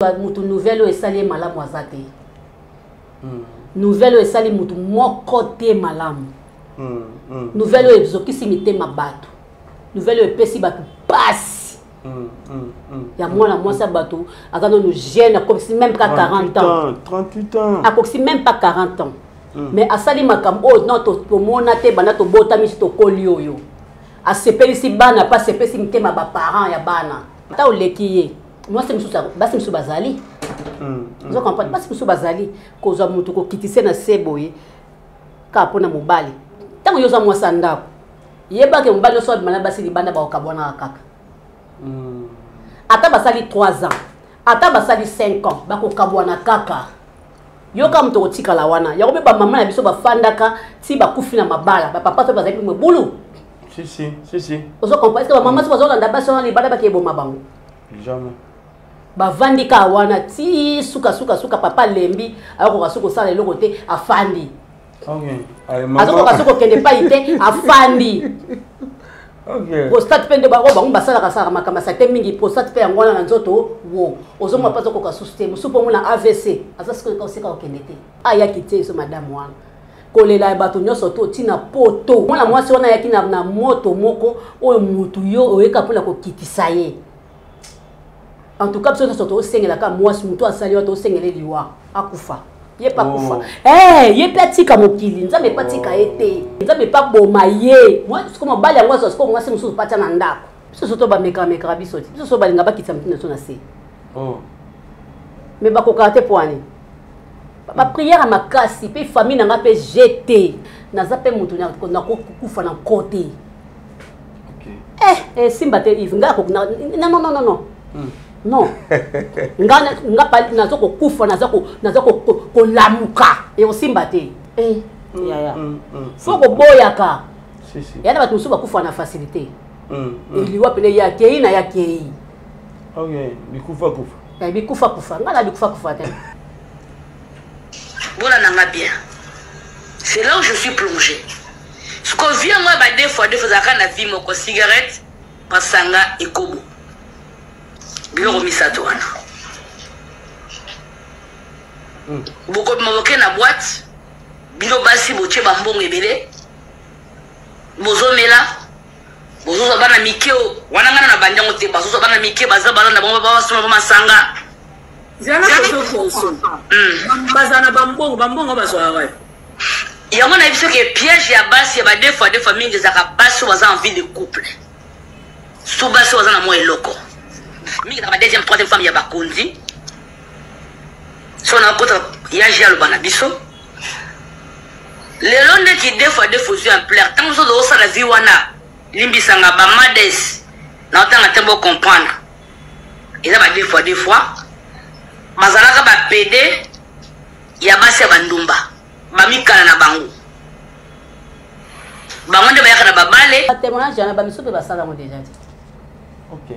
Mutu nouvelle oyo esali ye malamu aza te. Nouvelle oyo esali mutu moko te malamu. Nouvelle oyo ezokisi mitema bato. Nouvelle oyo epesi bato pasi. Ya mwana mwasi ya bato aza nanu jeune, akokisi même pas 40 ans. 38 ans. Akokisi même pas 40 ans. Mais asali makambo oyo non tomona te banda tobotami si tokoli oyo. Asepelisi bana pe asepelisi mitema ba parents ya bana. Ata oleki ye. Mwasi mosusu, basi mosusu bazali. Ozo comprendre? Basi mosusu bazali kozwa motu kokitise na se boye kaka mpona mobali. Ntango yo oza mwasi ya ndako, yebake mobali nyonso abima na basi libanda bakokabwanaka kaka. Ata basali 3 ans, ata basali 5 ans, bakokabwana kaka. Yoka moto kotikala wana. Yango mpe bamama na biso bafandaka ti bakufi na mabala. Bapapa so bazali mobulu. Si, si, si, si. Ozo comprendre? Est-ce que bamama so bazolanda basi wana libanda bakeboma bango? Jamais. Bavandi kaka wana ti suka suka suka papa alembi, akokoka soki kosala eloko te, afandi. Okay. Allez, maman. Azokoka soki kokende epai te, afandi. Okay. Prostate mpe nde bango bango basalaka salaka makambo ya sate mingi, prostate mpe yango wana na nzoto wo. Ozomona mpe azokoka susu te, mosusu mpe omona AVC, aza sikoyo koseka kokende te. Ayaki te so madame wana. Kolela ya bato nyonso to tina poto. Mwana mwasi wana ayaki na moto moko oyo mutu yo oyeka mpona kokitisa ye. En tout cas, biso nyonso tosengelaka mwasi mutu asali wana tosengele liwa akufa. Ye pa kufa. Oh. Eh, ye pe atika mokili, Nzambe pa tika ye te. Nzambe pa boma ye. Mwa siko mobali yango azwa siko mwasi mosusu patia na ndako. Biso soto ba meka meka biso ti. Biso so balinga bakitisa mutu na so na se. Oh. Mais bakokaka te poani. Ba prière ya makasi pe famille na nga pe jeté. Naza pe mutu na kokufa na côté. Okay. Eh, eh, simba te Yves, nga ko na non non non non. Non. Nga nga pa nazo kokufa, nazo ko nazo ko kolamuka. E osimba te. Eh, ya ya. Faut koboyaka. Si si. Ya na bato mosusu bakufa na facilité. Eliwa pene ya kei na ya kei. Okay, bikufa kufa. Eh, bikufa kufa. Nga na bikufa kufa te. Bona nanga bien. C'est là où je suis plongée. Ce qu'on vient moi ba deux fois deux fois zaka na vie moko cigarette masanga ekobo. Biloko misato wana. Boko moke na boîte. Bilo basi botie ba mbongo ebele. Bozomela. Bozozwa bana mike wana ngana na bandi yango te bazozwa bana mike baza balanda bango babasoma ba masanga. Zala kozo koso. Bazala na bambongo, bambongo bazwaka wapi? Yango na biso ke piège ya basi ya ba deux fois deux fois mingi ezalaka basi oyo baza en vie de couple. Surtout basi oyo baza na mwa eloko. Mingi ezalaka ba deuxième, troisième femme ya bakonzi. So na kota ya ji aloba na biso. Lelo ndeti deux fois deux fois ozwi ampleur. Ntango mosusu ozosala vie wana limbisanga ba mades na otanga te bo comprendre. Eza ba deux fois deux fois bazalaka ba PD ya basi ya bandumba bamikala na bango bango nde bayaka na babale ba témoignage yana ba miso pe basala ngo déjà te. OK.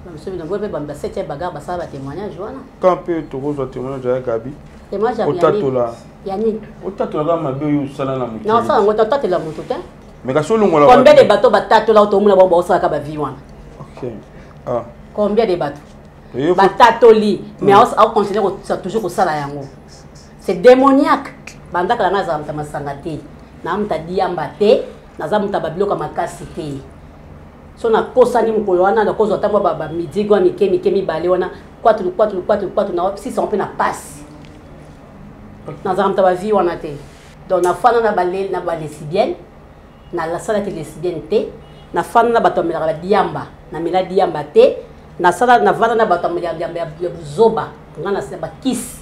Ba miso pe ngo pe ba septième bagarre basala ba témoignage wana. Quand pe tokozwa témoignage ya Gabi. Témoignage ya Otatola. Ya nini? Otatola kaka mabe oyo osala na mokili. Na osala ngo otatela moto te. Mais kasi olongola Combien de bateaux batatola otomona bango baosalaka ba vie wana? OK. Ah. Combien de bateaux? Batatoli, mais ao continuer ko toujours kosala yango. C'est démoniaque. Bandaka na za muta masanga te. Na muta diamba te, na za muta babiloko makasi te. So na kosani mokolo wana na kozwa tango ba midi gwa mike mike mibale wana kwatu kwatu kwatu kwatu na sisa mpe na pasi. Na za muta ba vie wana te. Donc na fana na ba na ba lesbienne, na la sala ki lesbienne te, na fana na bato amelaka ba diamba, na mela diamba te. Na sala na vanda na bato ya diamba ya buzoba, nga na sala ba kisi,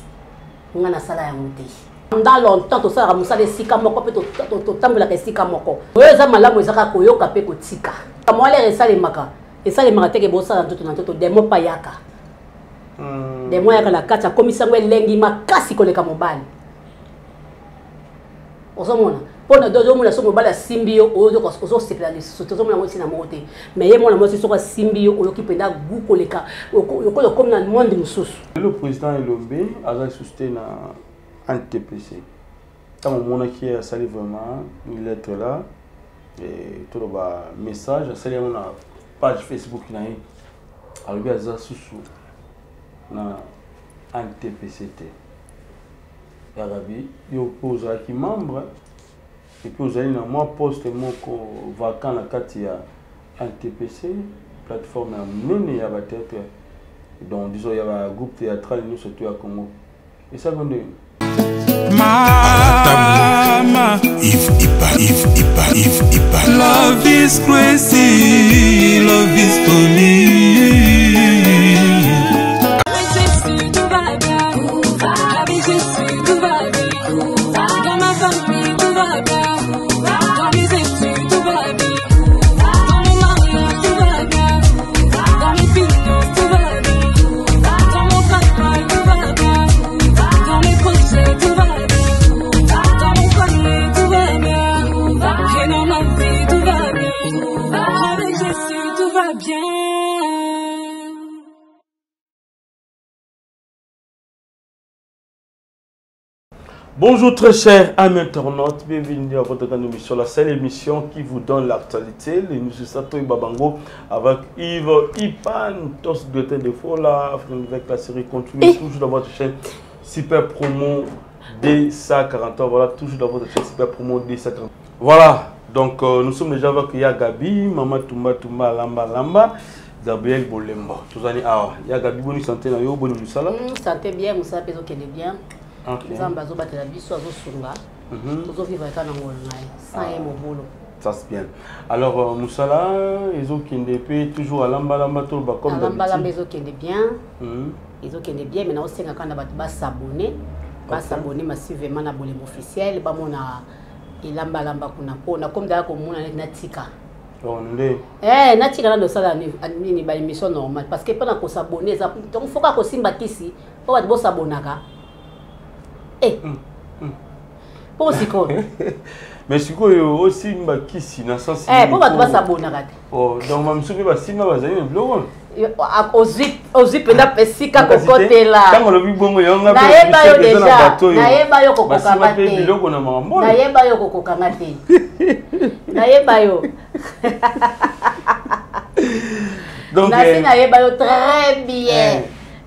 nga na sala yango te. Pendant longtemps tosalaka mosala esika moko mpe totambelaka esika moko. Oyo eza malamu eza kaka koyoka mpe kotika. Mwa lere esalemaka, esalemaka te ke bosala nzoto na nzoto, demo pa yaka. Demo yaka na kati akomisi yango elengi makasi koleka mobali. Ozomona mpona do ozomona soki mobali asimbi yo, ozosepela lisusu te, ozomona yango ntina moko te. Mais ye mwana mwasi soki asimbi yo, oyoki mpenza goût koleka, lokola okomi na monde mosusu. Lelo président Elombe aza lisusu te na NTPC. Ntango omonaki ye asali vraiment une lettre là, et toloba message asali yango na page Facebook na ye, alobi aza susu na ANTPC te. Ya Gabi, yo mpe ozalaki membre et puis ozali na mwa poste moko vacant na kati ya ANTPC, plateforme ya monene ya ba théâtre, donc disons ya ba groupe théâtral nyonso to ya Congo. Esalaka ndenge Mama Yves Ipa, Yves Ipa, Yves Ipa. Love is crazy, love is funny. Tout va bien, avec Jésus, tout va bien. Dans ma famille, tout va bien. Dans mes études, tout va bien. Dans mon mariage, tout va bien. Dans mes finances, tout va bien. Dans mon travail, tout va bien. Dans mes projets, tout va bien. Dans mon foyer, tout va bien. Et dans ma vie, tout va bien. Avec Jésus, tout va bien. Bonjour très chers amis internautes, bienvenue à votre grande émission, la seule émission qui vous donne l'actualité, les news de Sato Babango avec Yves Ipan, Tos Goethe de Fola, avec la série continue, toujours dans votre chaîne Super Promo D143, voilà, toujours dans votre chaîne Super Promo D143. Voilà, donc nous sommes déjà avec Ya Gabi, Mama Tumba Tumba Lamba Lamba, Gabriel Bolemba. Tous allez, ah, Ya Gabi, bonne santé, bonne musala. Santé bien, musala peso kende bien. Okay. Nzambe azobatela biso, azosunga. Tozovivre kaka na ngolo na ye sans ye mobolo. Ça c'est bien. Alors musala ezokende mpe toujours alambalamba toloba comme alambalamba d'habitude. Ezokende bien. Ezokende bien, mais naosenga kaka na bato basabone, basabone massivement na Bolembo officiel, bamona elambalamba kuna, mpo na comme dala komona neti natika. Oh, nde Eh, natika nano osala nini, baémission normale, parce que mpona kosabone eza donc faut kaka kosimba kisi mpo bato bosabonaka. Eh, mpo sikoyo Mais sikoyo osimba kisi na sens Eh, mpo bato basabonaka te. Oh, donc bamisusu mpe basimba bazali na biloko wana. Ozwi mpenza esika Kasi te, kokotela. ntango olobi bongo, yango nga mpe Nayeba yo biso eza na deja, bato oyo nayeba yo kokokanga basimba mpe te. biloko na makambo oyo. Nayeba yo kokokanga te, nayeba yo. Donc Nasi nayeba yo très bien.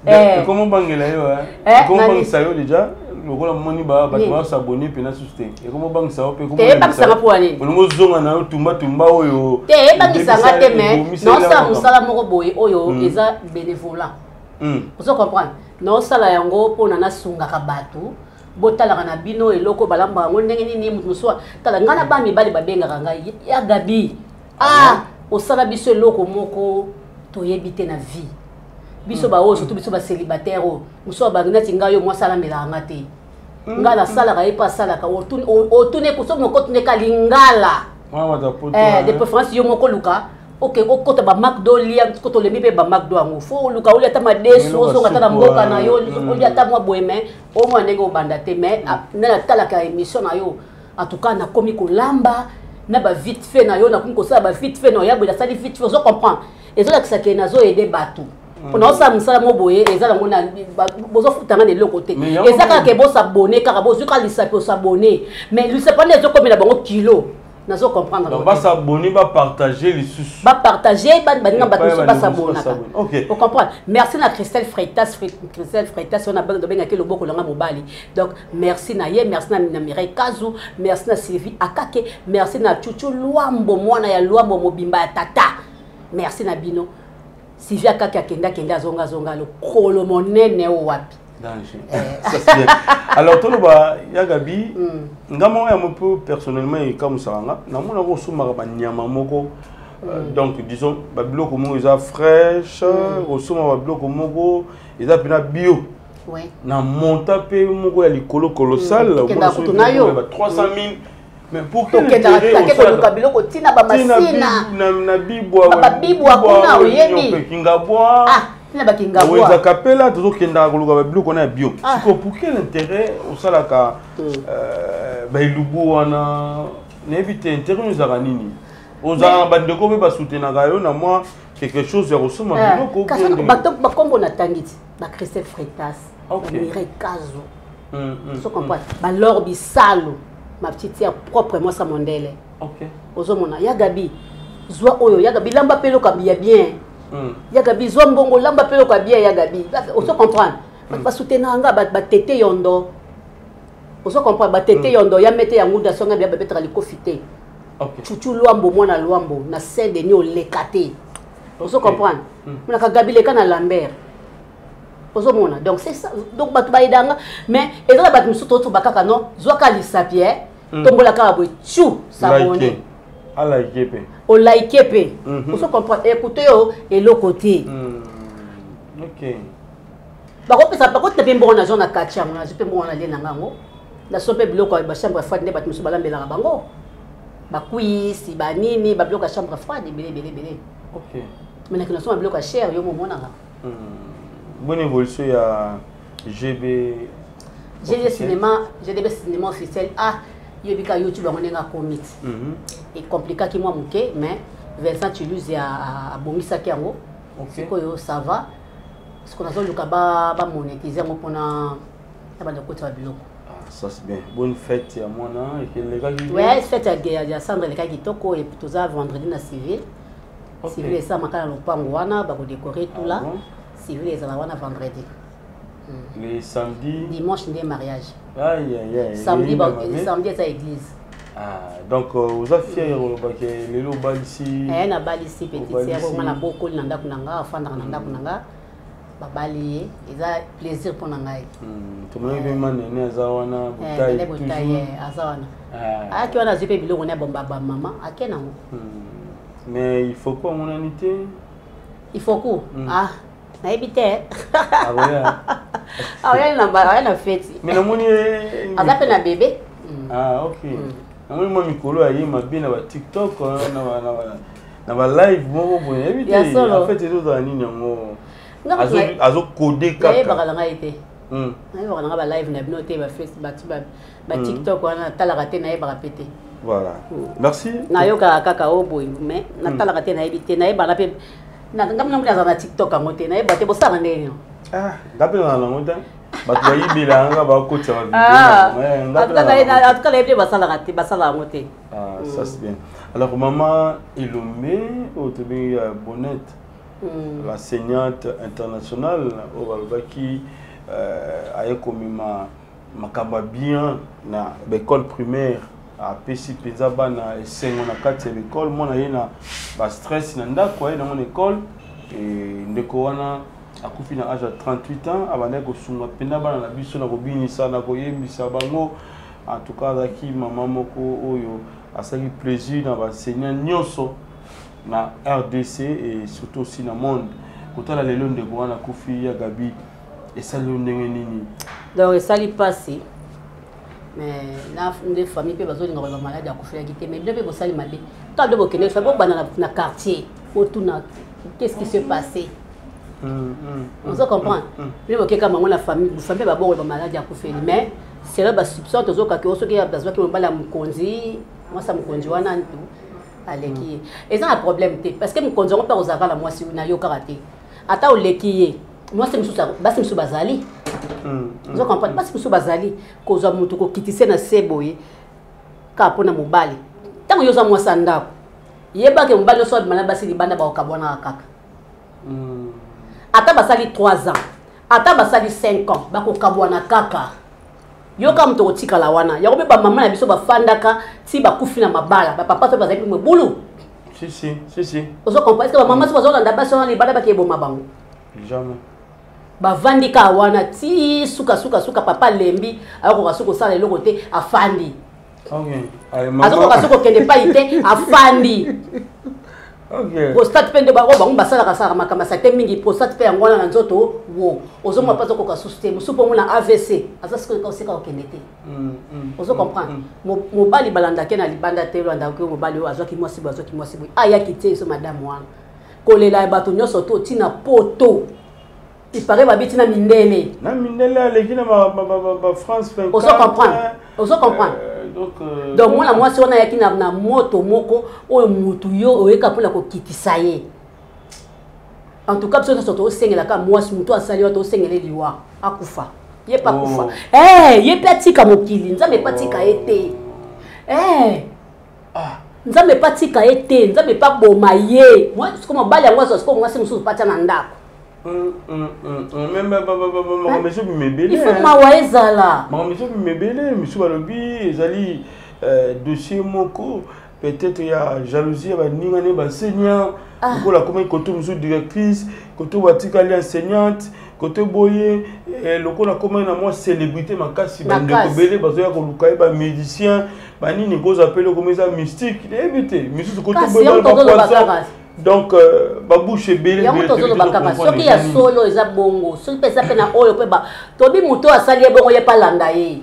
Eh. Ekoma obangela yo, hein? Eh, Ekoma nani? obangisa yo déjà lokola moni bato Nini? basabone mpena susu te, ekoma obangisa yo mpe. Te, ebangisanga mpo ya nini? Olingi ozonga na yo tumbatumba oyo. Te, ebangisanga te, mais ebomisa naosala eloko. mosala moko boye oyo eza bénévolat. Ozo comprendre, naosala yango mpona nasungaka bato. Botalaka na bino eloko balambaka yango ndenge nini. Moto mosusu tala ngai na bana mibali babengaka ngai ya Gabi, ah, osala biso eloko moko toyebi te na vie. Biso baoyo, surtout biso bacélibataire oyo, mosusu abangi neti ngai oyo, mwasi alamelaka nga te. Ngai nasalaka, ye mpe asalaka. Otune soki moko otuneka lingala. Wana bato ya poto, Eh, hein. de préférence yo moko oluka oke okota baMcDo olia. Ko tolembi mpe baMcDo yango, fo oluka olia ata madesu. Eloko Ozonga ata na supu, mboka na yo, olia ata mwa boye, mais omona ndenge obanda te. Mais nde natalaka émission na yo, en tout cas nakomi kolamba na bavite fait na yo, nakomi kosala bavite fait na yo ya boye, nasali vite fait. Ozo comprendre, ezolakisa ke nazoaider bato mpona osala mosala mo boye. Eza nango bozofutanga na eloko te. Mais yango Eza kaka ke bosabone, kaka bozwi kaka lisapi, osabone, mais lisapi wana ezokomela bango kilo. Nazo comprendre Donc yango te. basabone, bapartage lisusu. Bapartage, baninga bato mosusu Epai basabonaka. basabone. Ok. Ocomprendre. Merci na Christelle Freitas. Christelle Freitas wana babengaki loboko nanga mobali. Donc merci na ye, merci na Mireille Kazu, merci na Sylvie Akake, merci na Chuchu Lwambo, mwana ya Lwambo mobimba ya tata. Merci na bino. Sylvie Akake akende, akende, azonga, azonga lokolo monene oyo wapi. Danger. Ça c'est bien. Alors toloba ya Gabi, nga moko ya mpo personnellement ekamusaka nga, namonaka osomaka banyama moko, donc disons babiloko moko eza fraîche, osomaka babiloko moko eza mpena bio na monta mpe moko ya likolo colossal. Tokendaka kutu na yo. 300 000, mais pour quel Tokendaka intérêt take osalaka? koluka biloko ntina bamasina. Na bibwa. Babibwa kuna, oyebi. Kingabwa. Ah, ntina bakingabwa. Wenza Kapela, tozokendaka koluka babiloko wana ya bio. Ah. Sikoyo pour quel intérêt osalaka baelubu wana? Nayebi te intérêt oyo ezalaka nini. Ozalaka na bandeko mpe basoutenaka yo na mwa quelque chose ya kosomba biloko? Kasi bien bato bakombo natangi ti baChristelle Freitas, baMireille Kazo, so comprendre, balor Bisalo, ma petite sœur propre, mwasa mondele. Ozomona ya Gabi, zwa oyo ya Gabi, lamba mpe eloko ya bien. Ya Gabi, zwa mbongo, lamba mpe eloko ya bien. Ya Gabi, ozo comprendre. Bato basoutenaka nga, batete yondo, ozo comprendre, batete yondo ya mete ya ngunda songa bia babetaka likofi te. Chuchu Lwambo, mwana Lwambo na Saint Denis, oleka te, ozo comprendre. Monaka Gabi leka na Lambert, ozomona. Donc c'est ça. Donc bato bayedanga, mais eza na bato mosusu totoba kaka non, zwaka lisapi e tombola kaka boye, tchu s'abonner. Alike mpe. Olike mpe, ozo comprendre, écoute yo eloko te. Bakopesa, bakotina mpe mbongo, nazwa na kati yango, nazwi mpe mbongo, nalie na ngango, naso mpe biloko ya bachambre froide nde bato mosusu balambelaka bango, bakwisi, banini, babiloko ya chambre froide ebele ebele ebele. Mais nakende nasomba biloko ya cher, yo momonaka. Bonne évolution ya GB. GDB cinéma, GDB cinéma officiel. Ah, yebi ka YouTube yango ndenge akomi ti ekomplikaki mwa moke, mais Vincent Toulouse abongisaki yango. Sikoyo ça va. Sikoyo nazoluka bamonétise yango mpona ya banda kokotisa babiloko. Ah, ça c'est bien. Bonne fête ya mwana ekelekaki. Ouais, fête ya Sandre elekaki kitoko. Et puis toza vendredi na civil. Civil esalamaka na lopango wana, bakodécorer tout là. Ah bon? Civil ezala wana vendredi. Le samedi. Dimanche nde mariage. Aïe aïe aïe. Samedi, Elinga mabe. Samedi eza église. Ah, donc oza fier ya kolobaki lelo obalisi. Eh, nabalisi petite Obalisi. sœur nga, nabokoli na ndako na nga, afandaka na ndako na nga, babali ye, eza plaisir mpo na ngai. Tomonaki mpe manene aza wana. Eh, Botai Nene Botai, toujours. eh, aza wana. Ah. Ayaki wana, azwi mpe biloko na bomba bamama, ake nango. Mais il faut quoi, amonani te? Ifoku? Ah, nayebi te. Akoya. Aya na feti. Mais namoni ye- Aza mpe na bébé. Ah ok, namoni mwa mikolo aye mabe na baTikTok, na balive moko boye, nayebi te. Ya solo. En fait ezozala nini yango? Nga bato Azokode nayebaka kaka. na ngai te. Nayebaka na ngai balive na bino te, baTikTok wana natalaka te, nayebaka mpe te. Voilà, merci. Nayokaka kaka o boye, mais natalaka te, nayebi te, nayebaka mpe ngambi namoni azala na TikTok yango te, nayeba te bosalaka ndenge nini. Ah, nga mpe na nango te, bato bayibela nga, bakotisa Ah, bavideo. en tout cas nayebi te, basalaka te, basalaka yango te. Ah, ça c'est bien. Alors maman Elombe, oyo tobengi ya Bonnette, l'enseignante internationale oyo balobaki aye komema makambo ya bien na baécole primaire, apesi mpenza bana esengo na kati ya baécole. Mwana ye na bastress na ndako, aye nango na école. E ndeko wana akufi na age ya 38 ans. Abandaki kosunga mpenza bana na biso na kobinisa, na koyembisa bango. En tout cas azalaki mama moko oyo asalaki plaisir na baenseignant nyonso na RDC et surtout aussi na monde. Kotala lelo ndeko wana akufi, ya Gabi, esali yo ndenge nini? Donc esali mpasi, mais na nde famille mpe bazolinga koloba maladi akufelaki te. Mais bino mpe bosali mabe to nde bokende fa bobanda na quartier, botuna qu'est-ce qui s'est passé. Ozo comprendre, bino bokeka bango na famille, famille babongo bamaladi akufeli, mais c'est basoupçon tozokaki o soki bazwaki mobali ya mokonzi, mwasi ya mokonzi wana ntu aleki ye, eza na problème te, parce que mokonzi yango mpe akozalaka na mwasi na yo kaka te. Ata oleki ye, mwasi mosusu, basi mosusu bazali, ozo comprendre, basi mosusu bazali kozwa motu kokitise na se boye kaka mpona mobali. Ntango yo oza mwasi ya ndako, yebake mobali nyonso abima na basi libanda, bakokabwanaka kaka. Ata basali 3 ans, ata basali 5 ans, bakokabwana kaka. Yoka, moto kotikala wana yango mpe bamama na biso bafandaka ti bakufi na mabala, bapapa so bazali mpe mobulu. Si si si si. Ozo comprendre, est-ce que bamama so bazolanda basi wana libanda, bakeboma bango? Jamais. Bavandi kaka wana ti suka suka suka, papa alembi, akokoka soki kosala eloko te, afandi. Allez, maman. Azokoka soki kokende epai te, afandi. Prostate mpe nde oyo bango basalaka salaka makambo ya te mingi. Prostate mpe yango wana na nzoto wo ozomona mpe azokoka susu te. Mosusu mpo omona AVC, aza sikoyo osika kokende te. Ozo comprendre, mobali balandaki na libanda te, olandaki mobali oyo azwaki mwasi boye, azwaki mwasi boye, ayaki te. So madame wana kolela ya bato nyonso to ntina poto ipare babiti na mindele. Na mindele, aleki na ba France 24. Ozo comprendre, ozo comprendre. Donc, donc mwana mwasi wana ayaki na moto moko oyo mutu yo oyeka mpona kokitisa ye. En tout cas biso nyonso tosengelaka mwasi motu asali wana, tosengele liwa, akufa ye mpe, akufa. Oh. Eh, ye mpe atika mokili, Nzambe mpe atika ye te. Eh, Nzambe mpe atika ye te, Nzambe mpe aboma ye. Siko mobali yango azwa siko mwasi mosusu, patia na ndako. Makambo ezobima ebele. Il faut mawa ezala. Makambo ezobima ebele. Misu balobi ezali dossier moko peut-être ya jalousie ya baninga ne baenseignant, lokola akomaki kote mosusu directrice, kote batikali enseignante, kote boye, lokola akomaki na mwa célébrité makasi, bandeko ebele bazoya koluka ye, bamusicien, banini, kozwa mpe eloko eza mystique, nayebi te. Misusu kote boye, donc babouche ebele. Yango tozoloba kaka, soki ya solo eza bongo, soki mpe eza mpe na oyo mpe tobi, moto oyo asali ye bongo, ye mpe alanda ye.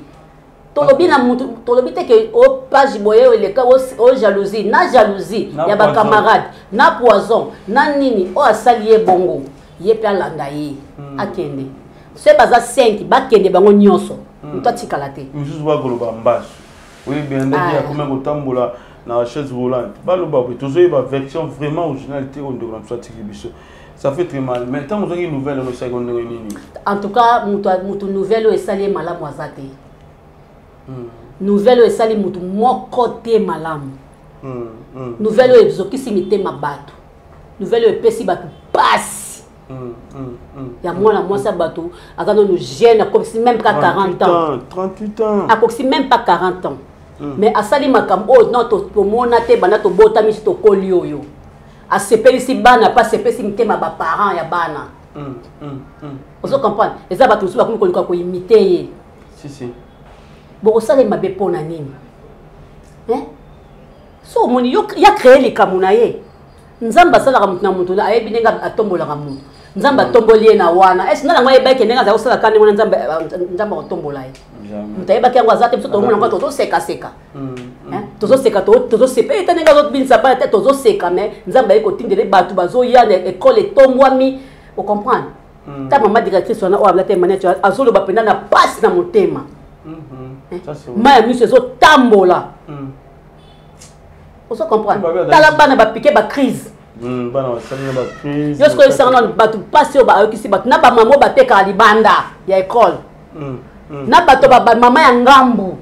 Tolobi na mutu, tolobi te ke o page boye eleka o jalousie na jalousie ya bacamarade na poison na nini. Oyo asali ye bongo, ye mpe alanda ye, akende. Soki baza 5, bakende bango nyonso, moto atikala te. Mosusu bakoloba mbasu oyebi ndenge akomi kotambola na chaise roulante. Baloba boye, tozoyeba version vraiment originale te oyo ndeko na biso atiki biso. Ça fait très mal. Mais ntango ozwaki nouvelle yango, esalaki ndenge nini? En tout cas, mutu nouvelle oyo esali ye malamu aza te. Nouvelle oyo esali mutu moko te malamu. Nouvelle oyo ezokisi mitema bato, nouvelle oyo epesi bato pasi ya mwana mwasi ya bato aza nano jeune, akokisi même pas 40 ans. 38 ans. Akokisi même pas 40 ans, mais asali makambo oyo non tomona te banda tobotami si tokoli. Oyo asepelisi bana mpe asepelisi mitema baparent ya bana. Ozo comprendre, eza bato mosusu bakomi koluka koimiter ye. Si si. Bokosala ye mabe mpo na nini? So omoni yo ya créé likambo na ye, Nzambe asalaka motu na motu, ayebi ndenge atombolaka motu. Nzambe atomboli ye na wana. Ese nga nango ayebaki ndenge azali kosala ka ndenge wana Nzambe akotombola ye? Moto ayebaki yango aza te. Biso tomona yango, tozosekaseka, tozoseka, tozosepa ete ndenge azobinisa bana te, tozoseka. Mais Nzambe aye kotindele bato bazoya na ekole, etombwami. Ocomprendre, ta mama directrice wana oyo ablata emaneti azoloba mpenza na pasi na motema, mai ya miso ezotambola. Ozo comprendre, tala bana bapike bacrise. Yo sikoyo esanga nano bato mpasi oyo bayokisi bato na bamama oyo batekaka libanda ya ekole, na bato bamama ya ngambu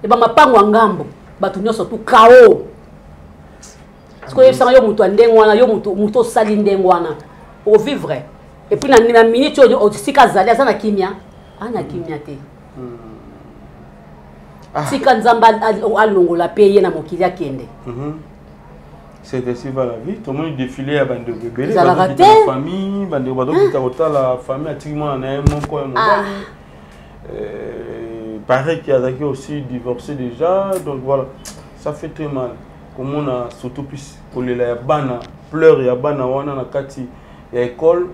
ya bamapango ya ngambu, bato nyonso tu kao. Sikoyo oyebisanga yo moto ya ndenge wana, yo moto osali ndenge wana, ovivre et puis na minute oyo sika azali, aza na kimia, ana kimia te. Tika Nzambe alongola mpe ye na mokili, akende. C'est ainsi va la vie. Tomoni défilé ya bandeko ebele. Ezalaka te. Famille, bandeko bazokita kotala famille. Atiki mwana na ye moko ya mobali, paraît qu'il azalaki aussi divorcé déjà. Donc voilà, ça fait très mal komona, surtout plus kolela ya bana, pleur ya bana wana na kati ya école.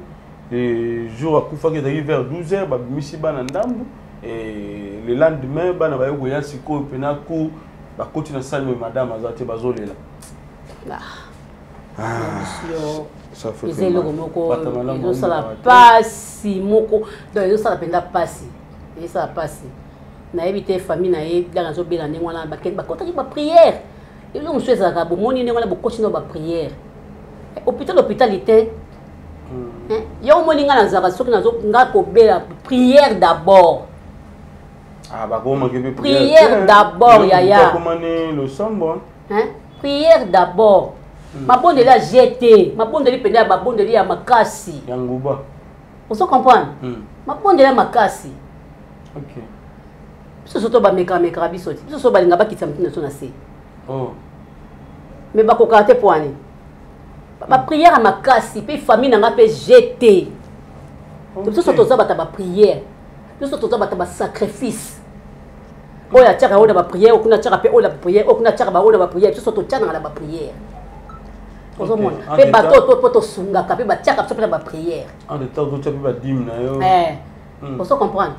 Le jour akufaki ezalaki vers 12 heures, babimisi bana ndambu, et le lendemain bana baye koya sikoyo mpena ku bakoti na salle, mais madame aza te, bazolela. Eza eloko moko ezosala pasi moko, donc ezosala mpenza pasi, ezosala pasi. Nayebi te famille na ye ndenge azobela ndenge wana, bakotaki baprière. Eloko mosusu ezalaka, bomoni ndenge wana bokoti na baprière, hôpital, hôpital te. Yo omoni ngai nazalaka, soki nga kobela, prière d'abord. Prière d'abord, yaya, prière d'abord. Mabondeli ya gt, mabondeli mpenza ya babondeli ya makasi. Yanguba. Ozo comprendre, mabondeli ya makasi. Biso so to bamekamekaka biso te, biso so balinga bakitisa motu na biso na se, mais bakokaka te. Po ani baprière ya makasi mpe famille na nga mpe gt. Biso so toza bato ya baprière, biso toza bato ya basacrifice. Oyo atiaka oyo na baprière, oyo kuna atiaka mpe oyo na baprière, oyo kuna atiaka baoyo na baprière. Biso so totianaka na baprière, ozomona mpe bato oyo mpo tosungaka mpe batiaka biso mpe na baprière. Ozo comprendre,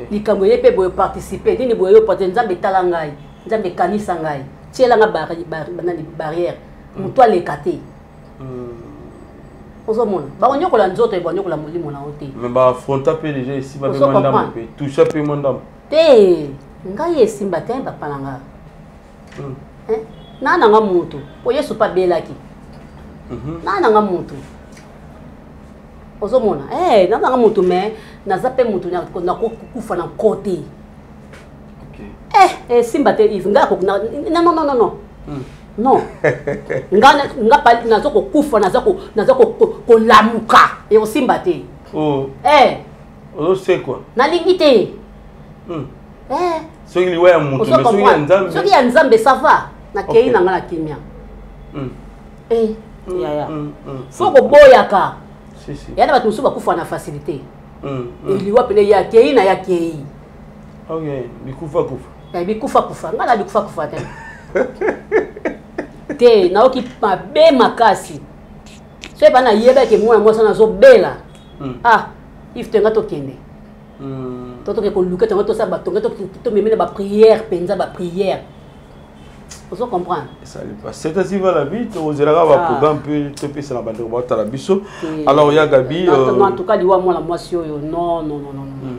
likambo eye mpe boye, participe nini boye, yo porte. Nzambe etala ngai, Nzambe ekanisa ngai, tielanga nani barrière, moto aleka te. Ozomona bakonyokola nzoto, banyokola molimo na yo te. Mais baafronta mpe déjà, esimba mpe mwa ndambo, mpe toucha mpe mwa ndambo. Te, ngai esimba te, papa na nga na nanga motu po Yesu mpe abelaki na nanga motu. Ozomona, na nanga motu, mais naza mpe motu nakokufa na nko te. Esimba te, Yves. Ngai non, non, non, non. Non, nga nga naza kokufa, naza naza kolamuka, ekosimba te. Oh. Eh. Ozosekwa. Nalingi te. Eh. Soki liwa ya moto, mais soki ya Nzambe. Soki ya Nzambe, ça va. Nakei na nga na kimia. Eh, yaya. Faut koboyaka. Si, si. Ya na bato mosusu bakufa na facilité. Eliwa pene ya kei na ya kei. Ok, bikufa kufa. Eh, bikufa kufa. Nga na bikufa kufa te. Te, naoki mabe makasi. Soki pa nayebaki mwana mwasi wana azobela. Ah, if tonga tokende. To toke koluka tonga tosala batonga tomemi na baprière mpenza baprière. Ozo comprendre? Esali pas. C'est ainsi va la vie, tozelaka baprogramme mpe topesa na bandeko baotala biso. Alors ya Gabi, Non, en tout cas liwa mwana mwasi oyo, non, non, non, non, non.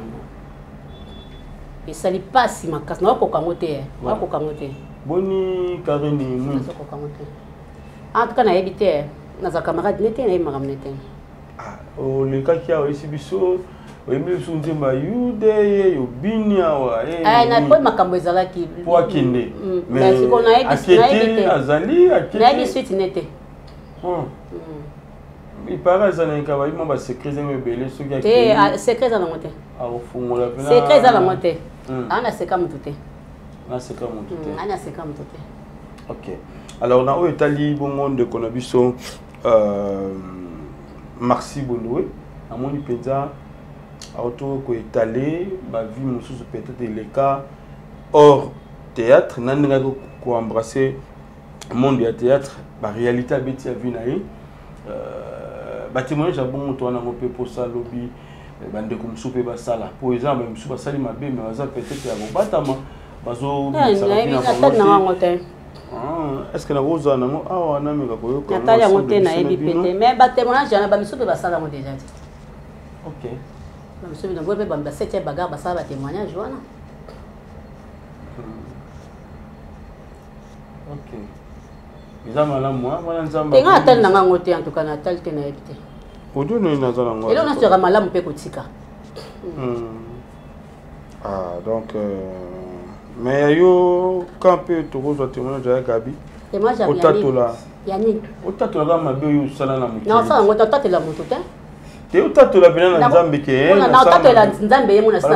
Esali pasi makasi, naokoka yango te, naokoka yango te. Boni Karine Mwindu? Nazokoka yango te. En tout cas nayebi te, naza camarade ne te, nayebi makambo ne te. Ah, olekaki awa oyesi biso, oyembi biso nzembo ya yude ye yobini awa. Na po makambo ezalaki po akende. Mais sikoyo nayebi te, azali akende, nayebi suite ne te. Il paraît eza na yeka bayi mwa basecret ezangi ebele soki te. Secret eza nango te. Akofungola pena secret eza nango te. Aa naseka motu te. Naseka motu te. Aa naseka motu te. Ok, alors na oyo etali bongo ndeko na biso Marci Bondowe, namoni mpenza auto koetale bavie mosusu peut-être eleka hors théâtre na ndenge aki koembrasser monde ya théâtre, baréalité abeti ya vie na ye, batémoignage ya bongo to wana yango mpe mposa lobi bandeko mosusu mpe basala mpo eza na bamisusu basali mabe mais baza peut-être ya kobatama bazobisaka yango te. Est ce que nakozala nango awa nameka koyoka? Natali yango te, nayebi mpe te, mais batémoignage yana bamisu mpe basala yango déjà te. Ok. Bamisu mpe mpe ba septième bagarre basala batémoignage wana. Ok, eza malamu wana Nzambe. Te, nga natali nanga yango te, en tout cas natali te, nayebi te. Audio nini naza nango? Eloko nyonso yaka malamu mpe kotika. Ah, donc mais ya yo quand mpe tokozwa témoignage ya Gabi, otatola ya nini? Otatola kaka mabe oyo osala na mokili. Na osala yango te, otatela moto te. Te, otatola mpena na Nzambe ke. Na otatela Nzambe ye mo, nasi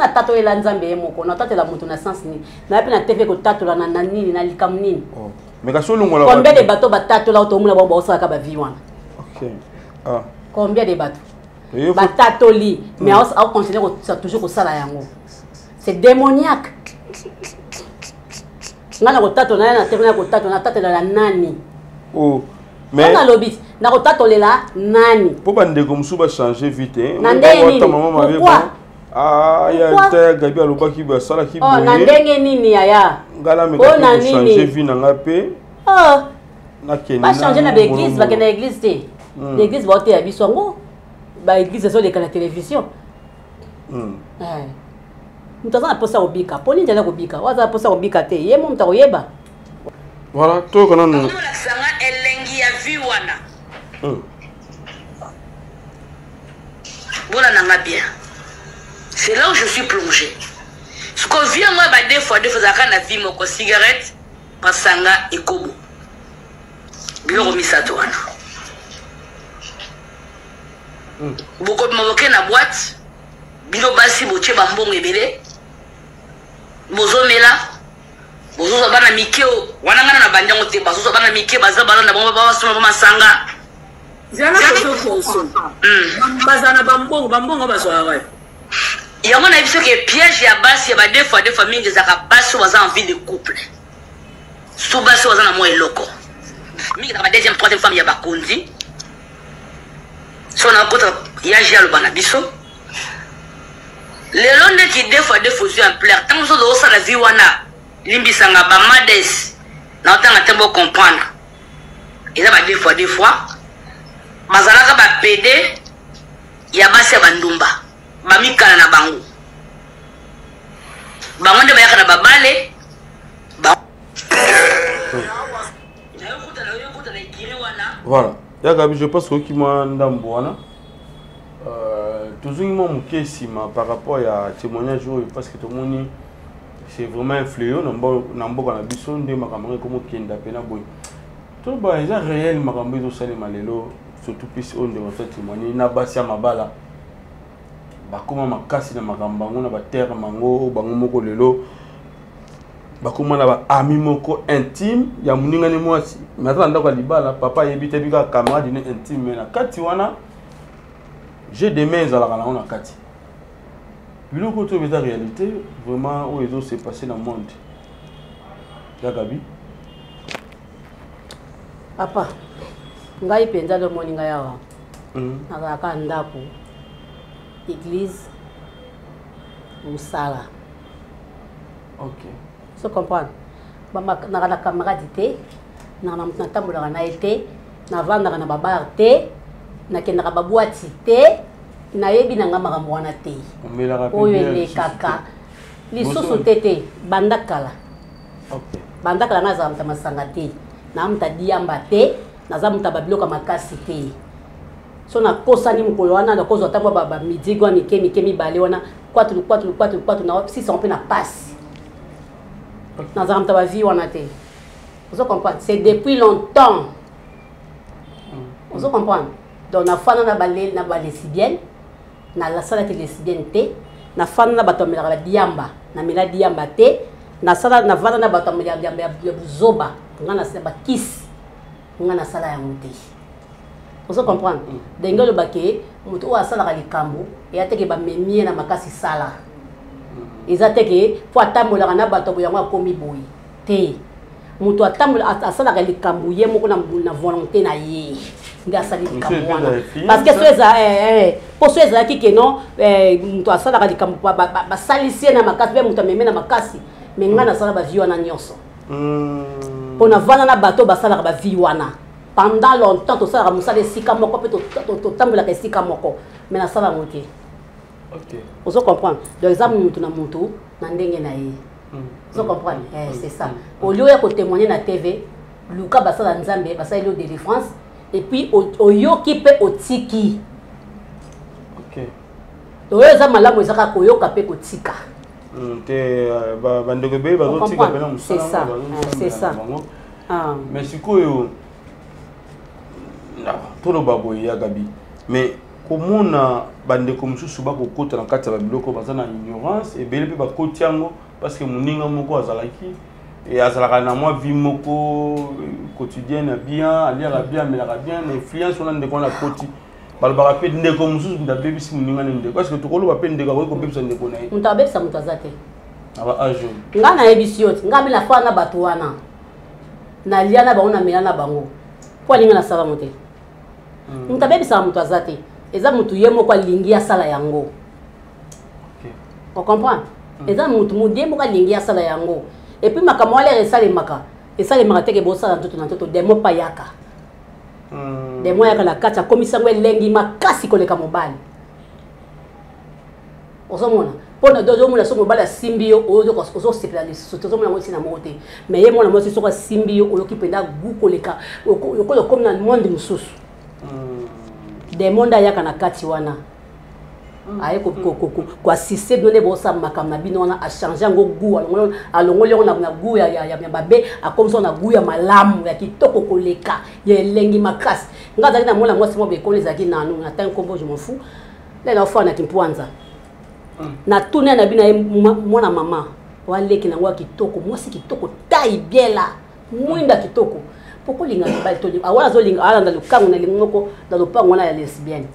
natatolela Nzambe ye moko, na otatela moto na sens nini? Naye mpe na tv kotatola na nini, na likambo nini? Mais kasi olongola. Combien de bato batatola oyo tomona bango baosalaka bavie wana? Ok, ah. Combien de bato batatoli, mais aocontinue toujours kosala yango? C'est démoniaque. Nga na kotatola naye na tv, na kotatola, natatolela nani? Oh. Mais nalobi nakotatolela nani? Mpo bandeko mosusu bachange vite. Na ndenge nini? Pourquoi? Ya ta ya Gabi alobaki boye, asalaki boye na ndenge nini, yaya? Ngai nameka kochange vie na ngai mpe nakende. Bachange na baeglise, bakende na église te. L'église baoteya biso yango, baeglise ezoleka na télévision. Moto aza na mposa kobika, mpo nini aza kobika? Oyo aza na mposa kobika te, ye mo moto akoyeba. Voilà, toyoka nanu. Olakisanga elengi ya vie wana. Bona nanga bien, c'est là où je suis plongé. Siko vie yango ya ba deux fois deux fois ezalaka na vie moko: cigarette, masanga, ekobo, biloko misato wana. Bokobima, boke na boîte, bino basi botie bambongo ebele, bozomela, bozozwa bana mike wana. Ngana na bandi yango te, bazozwa bana mike, baza balanda bango, basoma bamasanga. Zala kozo bazala na bambongo, bambongo bazwaka wapi? Yango nayebi soki piège ya basi ya ba deux fois deux fois mingi ezalaka basi oyo baza en vie de couple, surtout basi oyo baza na mwa eloko mingi, ezalaka ba deuxième, troisième femme ya bakonzi. So nakota ya ji aloba na biso lelo ndeki deux fois deux fois ozwi ampleur ntango mosusu ozosala vie wana. Limbisanga, bamades naotanga te, bocomprendre, eza ba deux fois deux fois bazalaka bapede ya basi ya bandumba, bamikala na bango, bango nde bayaka na babale. Voilà, ya Gabi, je pense oyoki mwa ndambo wana. Tozongi mwa moke nsima par rapport ya témoignage oyo, parce que tomoni C'est vraiment un fléau na mboka na biso nde makambo yango ekomokenda mpena boye. Toloba eza réel makambo ezosalema lelo, surtout plus oyo ndeko so témoigne na basi ya mabala bakóma makasi na makambo yango na baterme yango oyo bango moko lelo bakóma na baami moko intime ya moningani mwasi, mais aza na ndako ya libala, papa ayebi te, bika camarade ne intime, mais na kati wana jeu de main ezalaka nango na kati. Biloko oyo toyebi eza réalité vraiment oyo ezose passe na monde ya Gabi. Papa, ngai mpenza lomoni ngai awa, nazalaka ndako, église, mosala. So comprendre, naka na camarade te, naka na moto natambolaka na ye te, navandaka na babar te, nakendaka baboîte te, nayebi na nga makambo wana te. Omelaka mpe oyo bière? Elekaka lisusu Bonsoir. te te, banda kala. Banda kala nga azala moto ya masanga te, naa moto adiamba te, naza moto ya babiloko ya makasi te. So nakosani mokolo wana, nakozwa ntango bamidigo ya mike mike mibale wana, kwatulu kwatulu kwatulu kwatulu, na sisa mpe na pasi. Nazala moto ya bavie wana te, ozo comprendre? C'est depuis longtemps, ozo comprendre? Donc nafanda na bale na balesbienne, nasalaki lesbienne te. Nafanda na bato bamelaka badiamba, namela diamba te. Nasala, navanda na bato ya buzoba, nga nasala bakisi, nga nasala yango te, ozo comprendre? Ndenge olobake, moto oyo asalaka likambo eya teke bamemi ye na makasi sala, eza teke mpo atambolaka na bato boye yango akomi boye te. Moto atambola, asalaka likambo ye moko na volonté na ye nde asali likambo Monsieur, wana. eza Parce que so influence. eza mpo so ezalaki ke non, moto asalaka likambo basalisi ye na makasi mpe moto amemi na makasi, mais ngai nasala bavie wana nyonso mpo navanda na bato basalaka bavie wana pendant longtemps. Tosalaka mosala esika moko mpe totambolaka esika moko, mais nasala yango te. Ozo comprendre? Donc eza mutu na mutu na ndenge na ye, ozo comprendre? C'est ça. Au lieu ya kotémoigner na TV, luka basala Nzambe, basaleli yo délivrance et puis oyoki mpe otiki. Oyo eza malamu eza kaka koyoka mpe kotika. Te, bandeko ebele bazotika mpena mosala. C'est ça. C'est ça. Bango. Mais sikoyo toloba boye ya Gabi, mais komona bandeko mosusu bakokota na kati ya babiloko, baza na ignorance ebele mpe bakoti yango parce que moninga moko azalaki azalaka na mwa vie moko quotidienne ya bien, aliaka bien, amelaka bien, na influence wana ndeko wana akoti. Balobaka mpe ndeko mosusu moto abebisi moninga ne ndeko. Parce que tokoloba mpe ndeko akoki kobebisa ndeko na ye? Moto abebisa moto aza te. Na ba age oyo? Ngai nayebisi yo ti ngai mpe nafaa na bato wana, nalia na bango, namela na bango, mpo alingi nasala yango te. Moto abebisaka moto aza te, eza motu ye moko alingi asala yango, ocomprendre? Eza motu ye moko alingi asala yango. Et puis makambo wana esalemaka, esalemaka teke bosala nzoto na nzoto, démon pa yaka, démon yaka na kati, akomisi yango elengi makasi koleka mobali. Ozomona mpona ozomona soki mobali asimbi yo, ozosepela lisusu te, ozomona yango ntina moko te. Mais ye mwana mwasi, soki asimbi yo, oyoki mpenza gu koleka, lokola okomi na monde mosusu. Démon nde ayaka na kati wana, aye koassister bino nde bosala makambo na bino wana, achange yango gu, alongoli yango na gu ya mabe, akomisi yango na gu ya malamu, ya kitoko koleka, ya elengi makasi. Nga azalaki na mwana mwasi moko bekolo, ezalaki nanu na ntango nkombo, je m'en fous, nde naofana na Kimpwanza. Natuna na bino ye mwana mama waleki nango ya kitoko, mwasi kitoko, tai biela, mwinda kitoko, poko olinga mibali to awana azolinga alanda lukango na lingo moko na lopango wana ya lesbienne.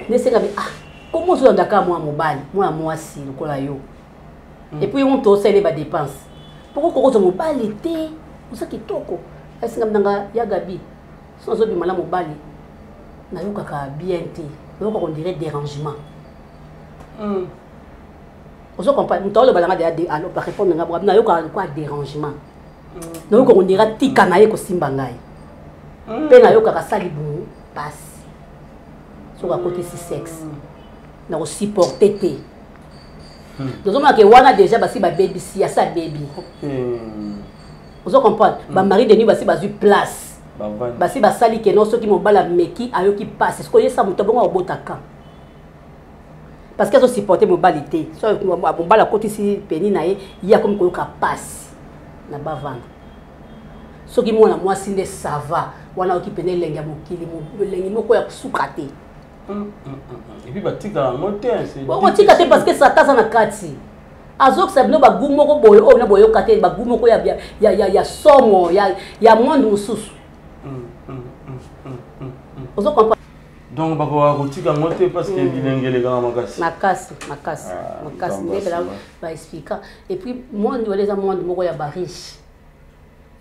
Nesenga bi ah, komo ozolanda kaka mwana mobali, mwana mwasi lokola yo, et puis moto osali badépense, poko kokozwa mobali te, oza kitoko. Esenga nanga ya Gabi, so nazobima na mobali, nayokaka bien te, nayokaka on dirait dérangement. Ozo comprendre? Moto aloba nanga deya, barépondre nga, nayokaka lokola dérangement, nayokaka on dirait tika na ye kosimba ngai, mpe nayokaka sali bongo pasi soki akotisi sexe, nakosupporte te. Tozomona ke wana déjà basi babebisi, asi abebi, ozo comprendre? Bamari de nuit basi bazwi place, basi basali keno soki mobali ameki, ayoki pasi. Soki oyesa moto bongo, abotaka. Parce que azosupporte mobali te. So mobali akotisi peni na ye, ye akomi koyoka pasi na bavanda. Soki mwana mwasi nde ça va, wana oki pene elengi ya mokili, elengi moko ya kosuka te. Et puis batikala yango te. Okotika te parce que Satan aza na kati. Azokisa bino bagu moko boye oyo na boyoka te, bagu moko ya somo, ya monde mosusu. Ozo comprendre? Donc bakoka kotika yango te parce que bilenge elekaka makasi. Makasi, makasi, makasi. Nde pela baexplika. Et puis monde wana eza monde moko ya bariche.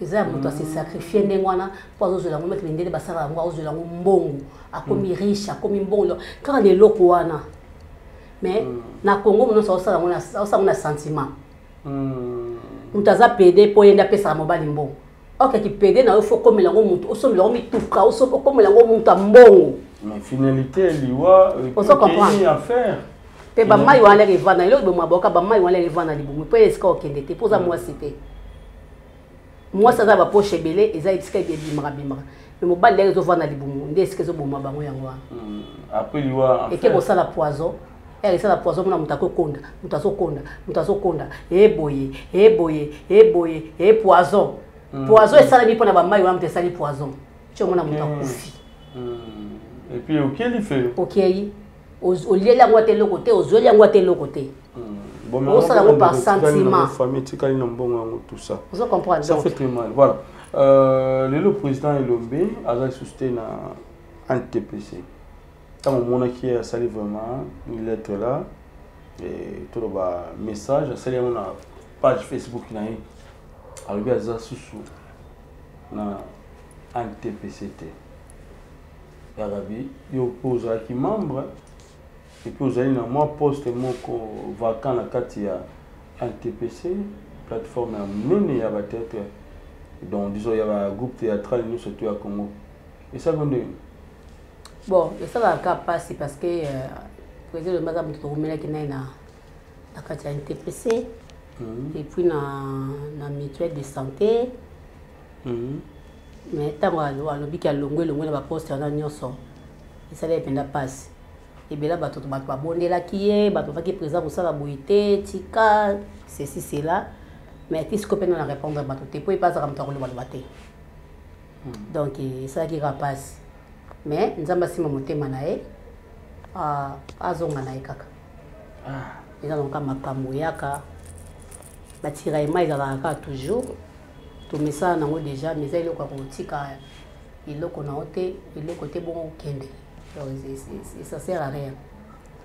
Eza ya moto ase sacrifier ndenge wana mpo azozwela yango mete mindele basala yango, azozwela yango mbongo, akomi riche, akomi mbongo kaka na eloko wana. Mais na Congo mono nyonso azosala yango na sentiment. Moto aza pede mpo ye nde apesaka mobali mbongo. Ok, ki pede na yo fo okomela yango moto, osombela yango mituka, okomela yango moto ya mbongo. Mais finalité liwa Ozo comprendre? Affaire. Mpe bamai wana lere evanda, eloko eboma boka, bamai wana lere evanda libumu mpo esika okende te, mpo oza mwasi te. Mwasi aza bapoche ebele, eza esika ebimaka bimaka. Mais mobali lere ezovanda libumu nde esika ezoboma bango yango wana. Après liwa eke kosala poison, ere esala poison mona moto akokonda, moto azokonda, moto azokonda, eboye, eboye, eboye, e poison. Poison esalami mpona bamai wana, moto esali poison. Ti omona moto akufi. Et puis okeli felo. Okei, olieli yango ata eloko te, ozweli yango ata eloko te. Osala yango par sentiment. Famille etikali na mbongo yango, tout ça. Ozo comprendre? Ça donc fait très mal. Voilà. Lelo président Elombe aza lisusu te na NTPC. Ntango omonaki ye asali vraiment une lettre là, toloba message, asali yango na page Facebook na ye, alobi aza susu na NTPC te. Yakabi yo mpo ozalaki membre et puis ozali na mwa poste moko vacant na kati ya NTPC, plateforme ya monene ya bathéâtre, donc disons ya bagroupe théâtral nyonso to ya Congo. Esali ndenge? Bon, esalaka mpasi parce que président Elombe aza moto tokomelaki naye na kati ya NTPC et puis na mutuelle de santé. Mais ntango alobiki alongwe, elongwe na baposte wana nyonso, esali ye mpenza mpasi. Ebela bato babondelaki ye, bato bafaki président kosala boye te, tika ceci cela, mais ti sikoyo mpe na répondre bato te po ye mpe azalaka moto akolobaloba te. Donc esalaki kaka mpasi, mais Nzambe asimba motema na ye, azonga na ye kaka. Eza nango makambo eyaka, batiraillement ezalaka kaka toujours, tomesala nango déjà, mais eza eloko ya kotika eloko na yo te, eloko te bongo okende. Donc, ça sert à rien.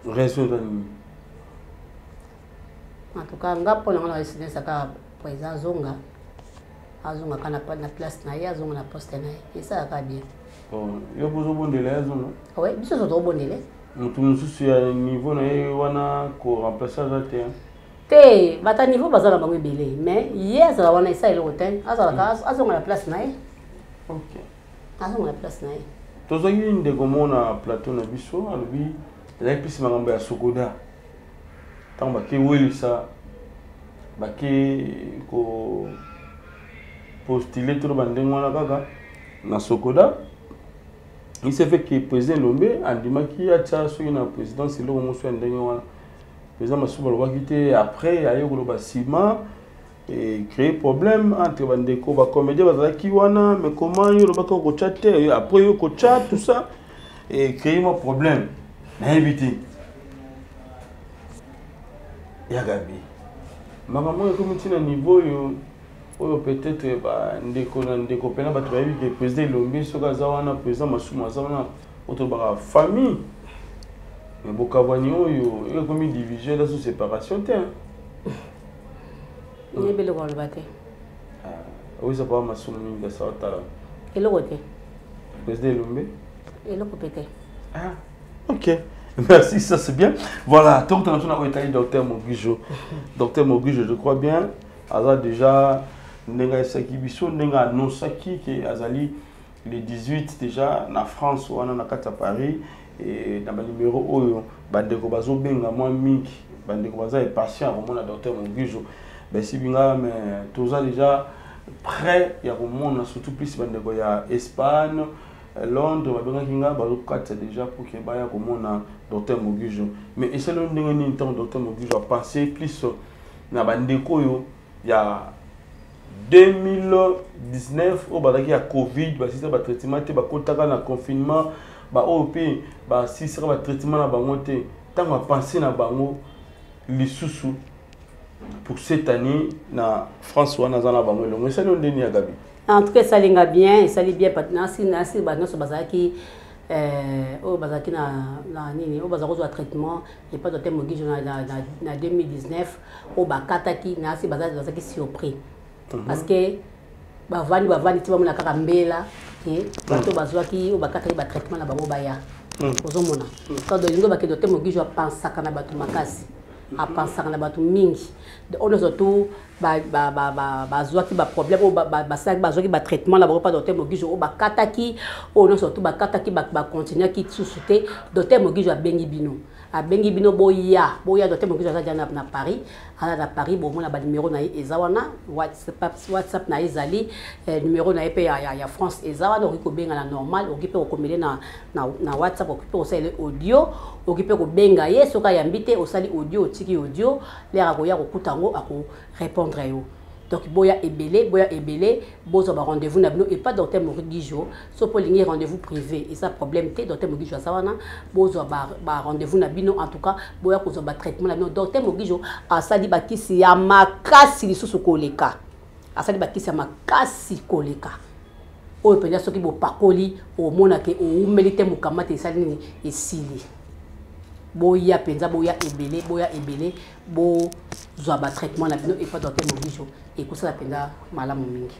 Raison eza nini? En tout cas nga mpo nango na residence kaka président azonga, azonga kaka na place na ye, azonga na poste na ye, esalaka bien. Bon, yo bozobondela ye azonga? Oui, biso nyonso tobondele. Moto mosusu ya niveau na ye wana koremplace aza te, hein? Te, bato niveau baza na bango ebele, mais ye azala wana esa eloko te, azalaka, azonga na place na ye. Azonga na place na ye. Tozwaki ndeko moko na plateau na biso, alobi ezalaki mpesi makambo ya Sokoda, ntango bake welisa, bake ko postule to bandenge wana kaka na Sokoda. Il s'est fait que président Elombe andimaki atia soki na présidence eloko mosusu ya ndenge wana. Président Masumu alobaki te, après aye koloba nsima et créer problème entre bandeko bacomédien bazalaki wana. Mais comment yo olobaki okotya te, après yo kotya, tout ça et créer mwa problème? Nayebi te ya Gabi, makambo oyo ekomi ntina niveau oyo peut-être bandeko na ndeko mpena bato bayebi ke président Elombe soki aza wana, président Masumu aza wana, oyo tolobaka famille. Mais bokabwani oyo ekomi division, eza so séparation te. Nayebi eloko aloba te. Oyisa papa Masumu mingi kasi aotala. Eloko te. Président Elombe? Eloko pe te. Ah, ok. Merci, ça c'est bien. Voilà, donc on a été docteur Mogijo. Docteur Mogijo, je crois bien, aza déjà ndenge esaki biso, ndenge annonçaki ke azali le 18 déjà na France wana na kati ya Paris et na ba numéro oyo bandeko bazobenga mwa mingi, bandeko baza impatient komona docteur Mogijo. Besi binga, mais toza déjà prêt ya komona, surtout plus bandeko ya Espagne. Londres babengaki nga, bazokatisa déjà pour que baya komona docteur Mogijo. Mais esali yo ndenge nini ntango docteur Mogijo apense plus na bandeko oyo ya 2019 oyo bazalaki ya Covid, basisa batraitement te, bakotaka na confinement, baoyo mpe basisaka batraitement na bango te, ntango apense na bango lisusu pour cette année na France wana aza na bango elongo, esali yo ndeni ya Gabi? En tout cas esali nga bien, esali bien. Nasi nasi bato nyonso bazalaki oyo bazalaki na nini, oyo bazalaki kozwa traitement epa docteur Mogijo na 2019, oyo bakataki, nasi bazalaki surpris parce que bavandi ti bamona kaka mbela ke bato bazwaki, oyo bakataki batraitement na bango, baya. Ozomona kado olingi bakende, docteur Mogijo apansaka na bato makasi, apansaka na bato mingi. Oyo nyonso tu bazwaki baproblème, oyo basalaki, bazwaki batraitement na bango mpa docteur Mogijo, oyo bakataki, oyo nyonso tu bakataki, bacontinuaki susu te, docteur Mogijo abengi bino, abengi bino boya, boya. Docteur Mogijo aza dia na Paris, aza na Paris. Bomona banimero na ye eza wana, WhatsApp na ye ezali, numéro na ye mpe ya France eza wana. Okoki kobenga na normal, okoki mpe kokomele na WhatsApp, okoki mpe kosalela audio, okoki mpe kobenga ye. Soki ayambi te, osali audio, otiki audio, lere akoya kokuta yango, akorépondre yo. Donc boya ebele, boya ebele, bozwa barendez-vous na bino epa docteur Mogijo. So mpo olingi rendez-vous privé, eza problème te, docteur Mogijo aza wana. Bozwa barendez-vous na bino. En tout cas boya kozwa batraitement na bino. Docteur Mogijo asali bakisi ya makasi lisusu koleka, asali bakisi ya makasi koleka oyo mpenza. Soki bopakoli, omonake oumeli te, mokama te, esali nini, esili. Boya mpenza, boya ebele, boya ebele, bozwa batraitement na bino epa docteur Mogijo, ekosala mpenza malamu mingi.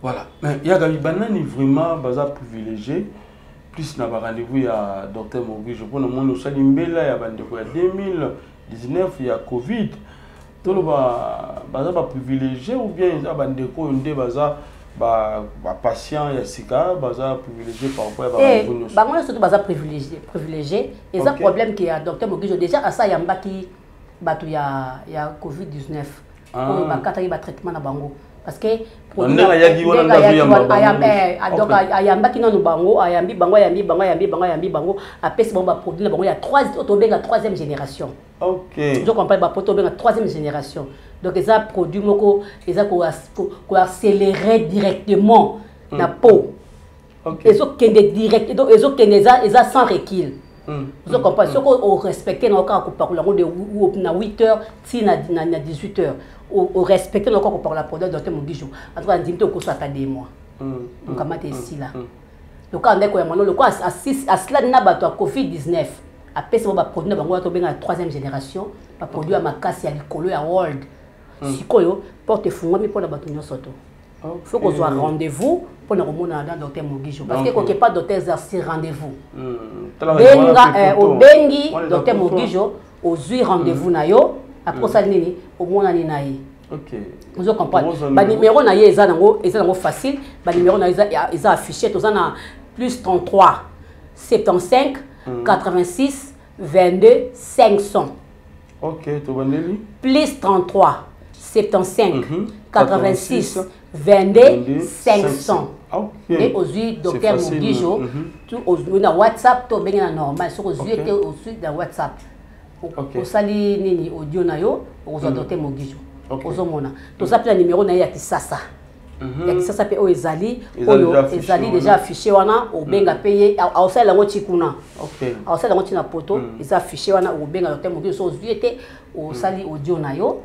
Voilà, mais ya Gabi, banani vraiment baza privilégié plus na barendez-vous ya docteur Mogijo? Mpona moni osali mbela ya bandeko ya 2019 ya Covid, toloba baza baprivilégié ou bien eza bandeko oyo nde baza bapatient ya sika baza privilégié par rapport ya barendez-vous nyonso? Bango nyonso to baza privilégié, privilégié. Eza problème ke ya docteur Mogijo déjà asa ayambaki bato ya Covid 19 oyo bakataki batraitement na bango, parce que ndenge ayaki wana nde azoyamba bango. Donc ayambaki nanu bango, ayambi bango, ayambi bango, ayambi bango, ayambi bango, apesi bango baproduit na bango ya trois, oyo tobenga troisième génération. Ozo comprendre? Baproduit tobenga troisième génération, donc eza produit moko eza koaccélérer directement na peau, ezokende direct, donc ezokende, eza sans recul. Ozo comprendre? Soki orespecte na kaka kopakola yango de na 8 heures ti na 18 heures, orespecte na kaka kopakola produit docteur Mogijo, en tout cas ndimi te okosaka 2 mois, mokamata esila. Lokola ndeko ya mwana, lokola asilani na bato ya Covid 19, apesi bango baproduit na bango wana tobenga na troisième génération, baproduit ya makasi ya likolo ya world. Sikoyo porte efungwami mpona bato nyonso to faut kozwa rendez-vous mpona komonana na docteur Mogijo, parce que koke pas docteur eza sur rendez-vous. Benga, obengi docteur Mogijo, ozwi rendez-vous na yo, après osali nini, omonani na ye. Ozo comprendre? Banimero na ye eza nango facile, banimero na ye eza affiché. Toza na plus 33 75 86 22 500. Ok, tobandeli. Plus 33 75 86 22 500. Nde ozwi docteur Mogijo. Tu ozwi na WhatsApp to obenge na normal. Soki ozwi ete, ozwi na WhatsApp, osali nini, audio na yo, okozwa docteur Mogijo. Ozomona, toza mpe na nimero na ye ya Kisasa, ya Kisasa mpe oyo ezali, oyo ezali déjà affiché wana. Obenga mpe ye, aosalela yango ti kuna, aosalela yango ti na poto. Eza affiché wana, okobenga docteur Mogijo. So ozwi ete osali audio na yo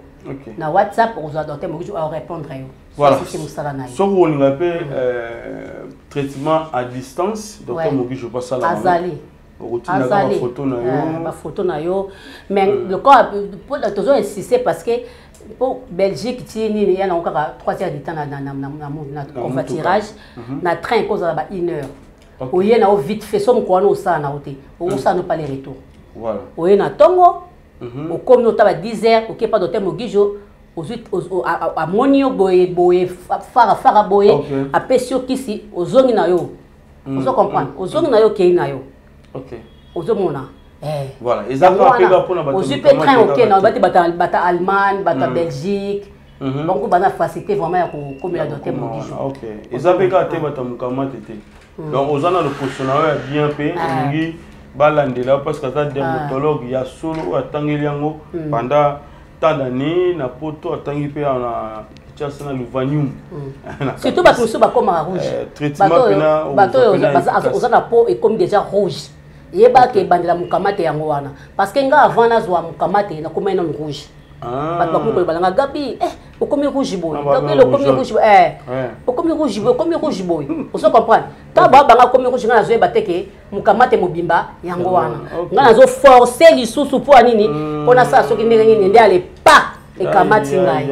na WhatsApp, okozwa docteur Mogijo, aorépondre yo. Voilà. Mosala na ye. Soki olinga mpe traitement à distance, docteur Mogijo basala? Azali. Okotindaka bafoto na yo. Bafoto na yo, mais lokola tozo insiste, parce que po Belgique ti nini ya nango kaka 3 heures du temps na covoiturage, na train ekozala ba 1 heure. Oye na yo vite fait, so mokolo wana osala na yo te, okosala no pas les retour. Oye na ntongo, okomi ota ba 10 heures, oke pa docteur Mogijo, ozwi, amoni yo boye boye, fara fara boye, apesi yo kisi, ozongi na yo. Ozo comprendre? Ozongi na yo, okei na yo. Ozomona? Voilà, eza kaka mpe mpona bato. Ozwi mpe train, oke na bati bata Allemagne, bata Belgique, bango bana facilité vraiment ya kokomela docteur Mogijo. Eza mpe kaka te bato ya mokama te te. Donc oza na loposo na yo ya bien mpe ah. olingi balandela yo parce que aza dermatologue ah. ya solo oyo atangeli yango hmm. pendant tant d'année na poto atangi mpe na Kinshasa na Louvanium. Hmm. Surtout bato mosusu bakomaka rouge. Eh, traitement mpena bato oyo oza na peau ekomi déjà rouge. Yeba ke ebandela mokamate yango wana. Parce que nga avant nazwa mokamate nakomaki nanu rouge. Ah. Bato bakomi koloba nanga Gabi, eh okomi rouge boye. Gabi okomi rouge boye. Eh. Okomi rouge boye, okomi rouge boye. Ozo comprendre? Tango ba banga okomi rouge nga nazoyeba te ke mokamate mobimba yango wana. Nga nazo forcer lisusu mpo ya nini? Hmm. Mpo nasala soki ndenge nini nde ale pa ekamati ngai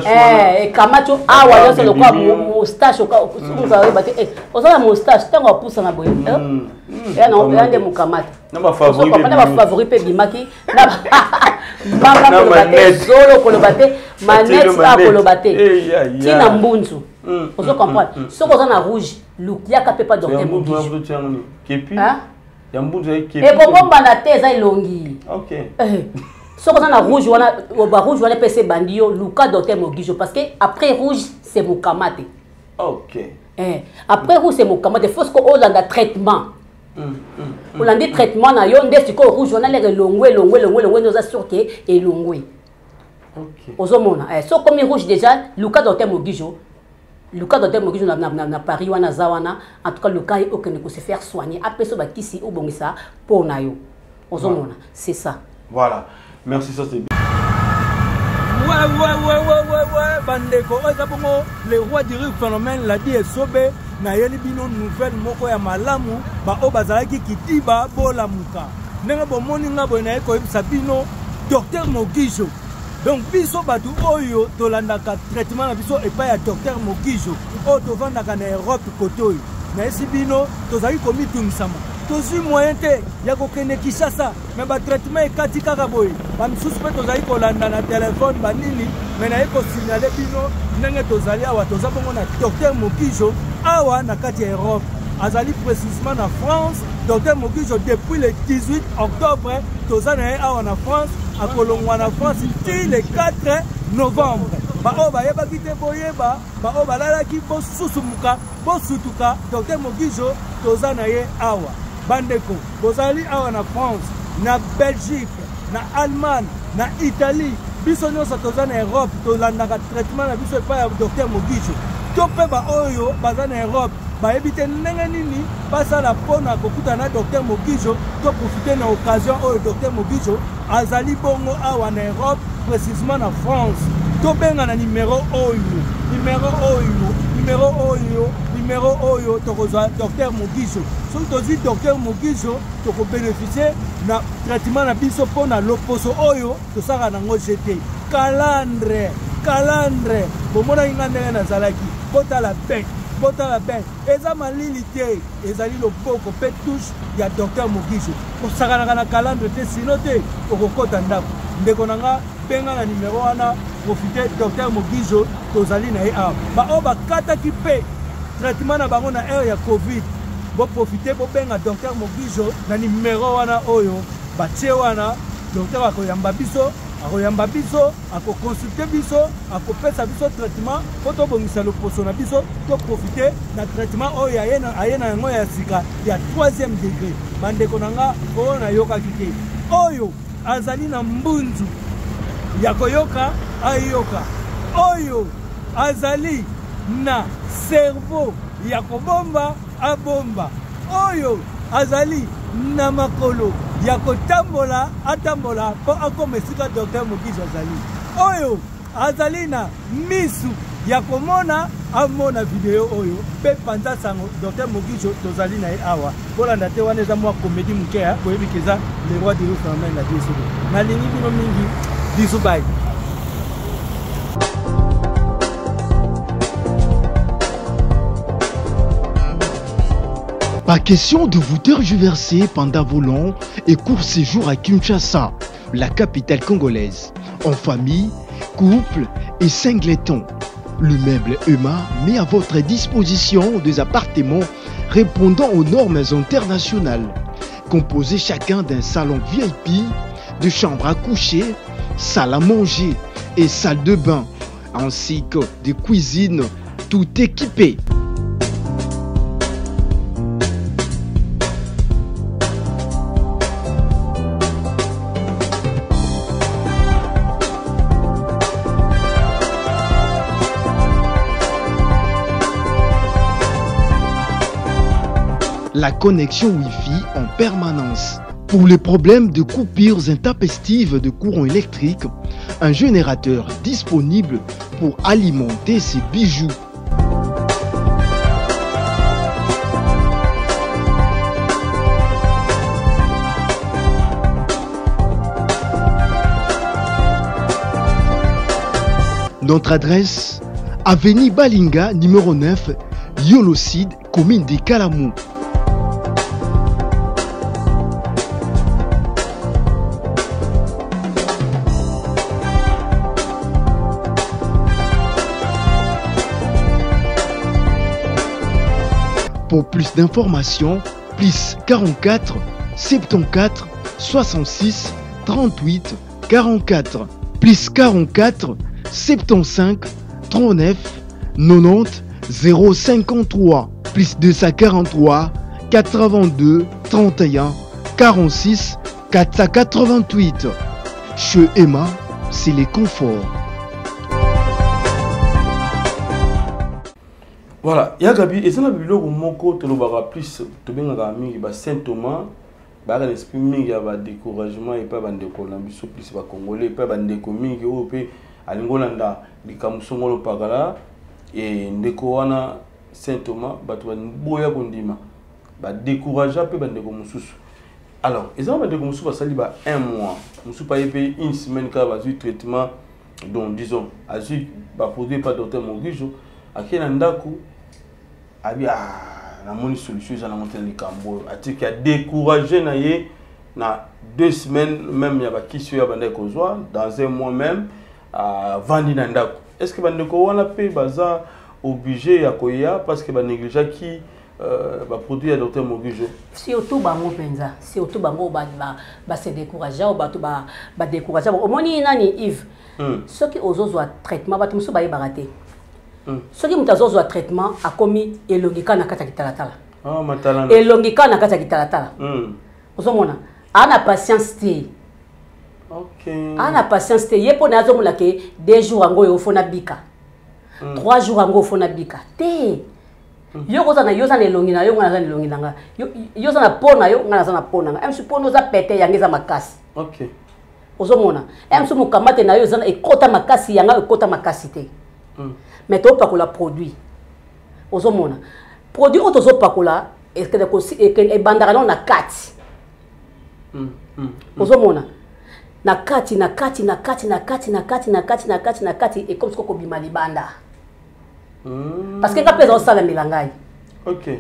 eh, ekamati awa nyonso lokola moustache okoyeba te eh, oza na moustache ntango apusana boye eh? hmm. Hmm. ya nde mokamata na bafavori mpe ebimaki mbanga koloba te zolo koloba te manete akoloba te ntina mbunzu hmm, ozo comprendre soki oza na rouge yaka mpe pa docteur mogijo ekobombana te eza elongi eh, soki oza na rouge wana ba rouge wana epesa ebandi yo luka docteur mogijo parce que après rouge c'est mokama te okay. eh, après rouge c'est mokama te faut siko olanda traitement mm, mm, mm, olandi traitement na yo nde sikoyo rouge wana lere elongwe elongwe elongwe elongwe nde oza sur ke elongwe okay. ozomona eh, soki okomi rouge déjà luka docteur mogijo luka docteur mokijo na, na, na, na paris wana aza wana en tout cas luka ye okende ko se faire soigner apesa bakisi obongisa mpo na yo ozomona voilà. C'est ça. Voilà, merci, ça c'est bien. Ouais, ouais, ouais, ouais, ouais, ouais, bandeko oyo eza bongo le roi du rire phénomène ladi esobe nayeli bino nouvelle moko ya malamu baoyo bazalaki kidiba bolamuka ndenge bomoni nga boye naye koyebisa bino docteur mogijo. Donc biso bato oyo tolandaka traitement na biso epai ya docteur Mokijo oyo tovandaka na Europe kote oyo nayesi bino tozali komitungisama tozwi moyen te ya kokende Kinshasa me batraitement ekati kaka boye bamisusu mpe tozali kolanda na telefone banini me naye kosignale bino ndenge tozali awa toza bongo na docteur Mokijo awa na kati ya Europe azali précisement na France. Docteur Mokijo depuis le 18 octobre toza na ye awa na France akolongwa na France ti le 4 novembre. Baoyo bayebaki te boyeba, baoyo balalaki bosusumuka, bosutuka. Docteur Mokijo toza na ye awa. Bandeko bozali awa na France, na Belgique, na Allemagne, na Italie, biso nyonso toza na Europe tolandaka traitement na biso epai ya Docteur Mokijo. To mpe baoyo baza na Europe bayebi te ndenge nini basala mpo na kokutana na Docteur Mogijo to profiter na occasion oyo Docteur Mogijo azali bongo awa na Europe, précisément na France. Tobenga na numero oyo, numero oyo, numero oyo, numero oyo tokozwa Docteur Mogijo. Soki tozwi Docteur Mogijo tokobénéficier na traitement na biso mpo na loposo oyo tosalaka nango jete calandre calandre. Bomonaki nga ndenge nazalaki, botala bec, botala bec, eza malili te, ezali loboko mpe touche ya Docteur Mogijo. Kosakanaka na calandre te, sino te okokota ndako. Ndeko na nga, benga na numero wana, profite Docteur Mogijo tozali na ye awa. Baoyo bakataki mpe traitement na bango na heure ya Covid, boprofite bobenga Docteur Mogijo na numero wana oyo batie wana. Docteur akoyamba biso, akoyamba biso, akoconsulte biso, akopesa biso traitement mpo tobongisa loposo na biso, toprofite na traitement oyo aye na yango ya sika ya 3e degré. Bandeko na nga oyo nayokaki te, oyo azali na mbunzu ya koyoka ayoka, oyo azali na cerveau ya kobomba abomba, oyo azali na makolo ya kotambola atambola mpo akoma esika Docteur Mogijo azali, oyo azali na misu ya komona amona video oyo mpe panza sango Docteur Mogijo tozali na ye awa. Bolanda te wana eza mwa comédie moke ya boyebi ke eza le roi de phénomène na biso. Nalingi bino mingi, bisous, bye. Pas question de vous tergiverser pendant vos longs et courts séjours à Kinshasa, la capitale congolaise, en famille, couple et singleton. Le meuble EMA met à votre disposition des appartements répondant aux normes internationales, composés chacun d'un salon VIP, de chambres à coucher, salle à manger et salle de bain, ainsi que des cuisines tout équipées. La connexion Wi-Fi en permanence. Pour les problèmes de coupures intempestives de courant électrique, un générateur disponible pour alimenter ces bijoux. Notre adresse, Avenue Balinga, numéro 9, Yolocide, commune de Kalamou. Pour plus d'informations, plus 44 74 66 38 44 plus 44 75 39 90 053 plus 243 82 31 46 488. Chez Emma, c'est les conforts. Voilà, ya Gabi, eza na biloko moko tolobaka plus tobengaka mingi ba Saint Thomas bayaka na esprit mingi ya ba découragement epai bandeko na biso plus ba congolais epai bandeko mingi oyo mpe alingi olanda likambo songolo pakala e ndeko wana Saint Thomas bato baboya kondima ba découragea mpe bandeko mosusu. Alors eza na bandeko mosusu basali ba un mois mosusu paye mpe une semaine kaka bazwi traitement, donc disons azwi baproduit epa docteur Mogijo, akei na ndako abi ah, namoni solution eza nango te na likambo oyo, atiki adécourage na ye na 2 semaines même ya bakisi oyo abandaki kozwa dans un mois même avandi na ndako. Est ce que bandeko wana mpe baza obligé ya koya parce que banégligeaki baproduit ya docteur Mogijo? Surtout bango mpenza, surtout bango base décourage oyo bato badécourage. Omoni nani Yves, soki ozozwa traitement, bato mosusu bayebaka te. Soki moto azozwa traitement, akomi elongi kaka na kati ya kitalatala, elongi kaka na kati ya kitalatala, ozomona aa na patience te, aa na patience te. Ye mpo na ye azomona ke 2 jours yango oyo ofo nabika, 3 jours yango ofo nabika te. Yo koza na yo oza na elongi na yo, ngai naza na elongi na ngai. Yo oza na po na yo, ngai naza na po na ngai. Msu po oza pete, yango eza makasi. Ozomona msu mokamate na yo eza ekota makasi, yanga ekota makasi te. Mais topakola produit, ozomona produit oyo tozopakola ebandaka nano na kati. Ozomona na kati, na kati, na kati, na kati, na kati, na kati, na kati, na kati, ekomi siko kobima libanda. Parce que nga mpe ezosalamela ngai.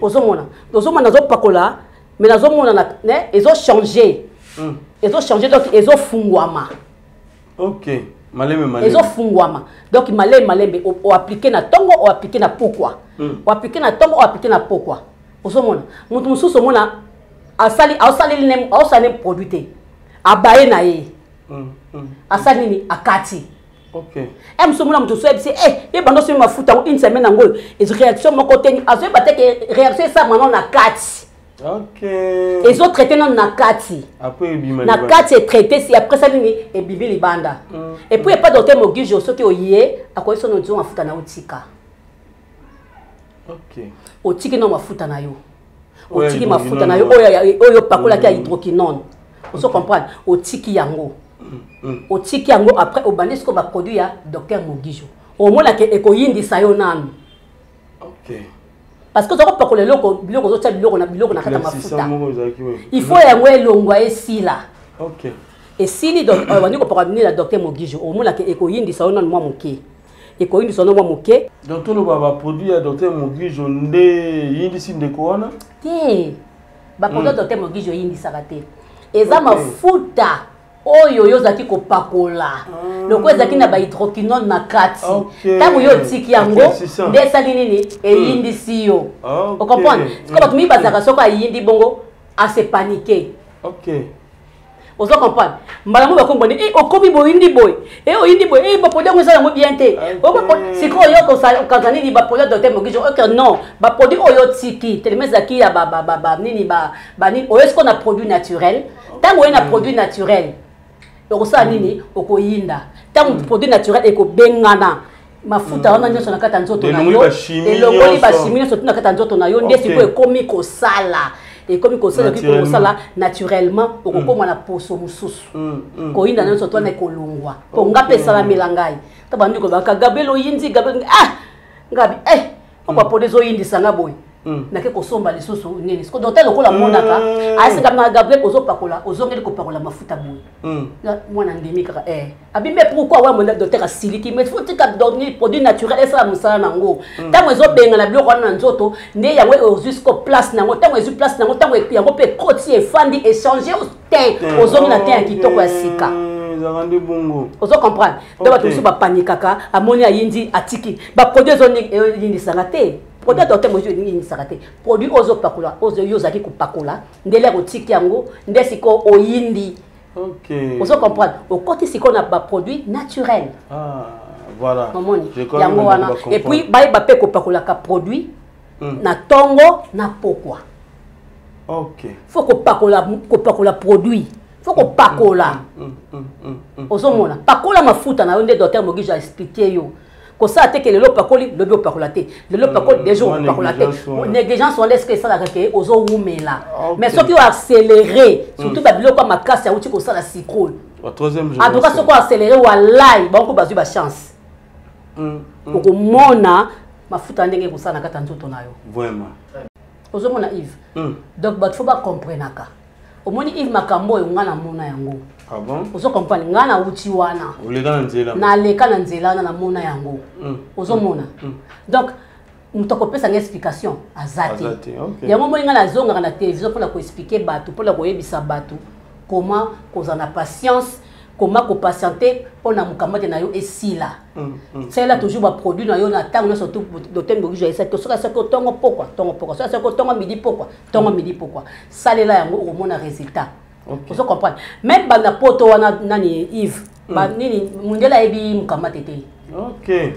Ozomona, ozomona nazopakola, mais nazomona ezochange, ezochange, donc ezofungwama. Malembe malembe ezofungwama, donc malembe malembe. Oappliquer na ntongo, oappliquer na pokwa, oappliquer na ntongo, oappliquer na pokwa. Ozomona moto mosusu omona asali, aosaleli ne, aosala ne produit te, abaye na ye, asali nini, akati. E mosu omona moto mosusu ayebisi e ye bando osomi mafuta yango une semaine yango oyo, réaction moko te. Azoyeba te ke réaction esalama nano na kati, ezotraite nano na kati, na kati etraite si après ça nini ebimi libanda. Et puis epa docteur Mogijo, soki oye, akoki sono nzongo mafuta na otika, otiki no mafuta na yo, otiki mafuta na yo oyo opakolaki ya hydroquinone, ozo comprendre, otiki yango, otiki yango, après obandi sikoyo baproduit ya docteur Mogijo, omonake ekoyindisa yo nanu. Parce que oza kopakola eloko, biloko ozotia biloko na biloko na kati ya mafuta, il faut yango elongwa, esila. Esili, donc obandi kopakola nini na docteur Mogijo, omonake ekoyindisa yo nanu mwa moke, ekoyindisa yo nanu mwa moke. Donc toloba baproduit ya docteur Mogijo nde eyindisi ndeko wana? Te, baproduit ya docteur Mogijo eyindisaka te. Eza mafuta oyo yo ozalaki kopakola, lokola ezalaki na bahydroquinone na kati, ntango yo otiki yango nde esali nini, eyindisi yo. Ocomprendre? Siko bato mingi bazalaka, soki ayindi bongo ase paniquer. Ozo comprendre? Mbala moko bakomboni e okomi boye, oyindi boye, e oyindi boye, e baproduit yango eza yango bien te. Sikoyo yo okaza nini baproduit docteur Mogijo? Ok, non, baproduit oyo otiki telema ezalaki ya nini, banini oyo sikoyo na produit naturel. Ntango oye na produit naturel, okosala nini? Okoyinda. Ntango produit naturel ekobengana mafuta wana nyonso na kati ya nzoto na yo, elongoli bachimie nyonso tu na kati ya nzoto na yo, nde sikoyo ekomi kosala. Ekomi kosala, okoki kosala naturellement, okokóma na poso mosusu. Koyinda nyonso to wana ekolongwa. Mpo nga mpe esalamela ngai. Ta bandi kolobaka: "Gabriel oyindi, Gabriel." Ah, ngabi eh, okwa pode ezoyindisa nga boye. Nake kosomba lisusu nini siko docteur lokola amonaka, ayesika na Gabriel: "Ozopakola, ozongeli kopakola mafuta boye." Mwana ndimi kaka eh abi: "Mais pourquoi?" Wa mona docteur asiliki: "Mais faut tika produit naturel esala mosala nango. Ntango ezobengana biloko wana na nzoto, nde yango ozwi siko place nango. Ntango ezwi place nango, ntango yango mpe ekoti, efandi, échange teint, ozongi na teint ya kitoko ya sika." Ezalaka nde bongo. Ozo comprendre? Donc bato mosusu bapanikaka, amoni ayindi, atiki baproduit. Ezoyindisanga te produit ya docteur mosusu, eyindisaka te. Produit oyo ozopakola, oyo yo ozalaki kopakola, ndele ya kotiki yango nde sikoyo oyindi. Ozo comprendre? Okoti sikoyo na baproduit naturel. Ah, voilà. Omoni yango wana. Et puis bayeba mpe kopakolaka produit na ntongo na pokwa. Faut kopakola, kopakola produit, faut kopakola. Ozomona, pakola mafuta na yo nde docteur Mogijo aexpliquer yo. Kosala te ke lelo opakoli, lobi opakola te, lelo opakoli, 2 jours opakola te. Négligence wana eske esalaka ke ozowumela. Mais soki oaccéléré, surtout babiloko ya makasi awuti kosala sikoyo, en tout cas soki oaccéléré, walai bango bazwi bachance, okomona mafuta ndenge ekosala na kati ya nzoto na yo. Vraiment. Ozomona, Yves? Donc bato faut bacomprenaka. Omoni, Yves, makambo oyo ngai namona yango. Ah bon? Ozo comprendre? Ngai nauti wana. Oleka na nzela. Naleka na nzela wana, namona yango. Ozomona? Donc moto akopesa nga explication aza te. Yango omoni ngai nazongaka na télévision mpona koexpliquer bato, mpona koyebisa bato comment kozala na patience, comment kopatienter mpona mokamate na yo esila. Salela toujours baproduit na yo na ntango nyonso. Docteur Mogijo ayesaki: soki asoki otongo pokwa, tongo pokwa, soki asoki otongo midi pokwa, tongo midi pokwa, salela yango, okomona résultat. Ozo comprendre? Même bana poto wana, nani, Yves, nini, mundele ayebi mokamate te.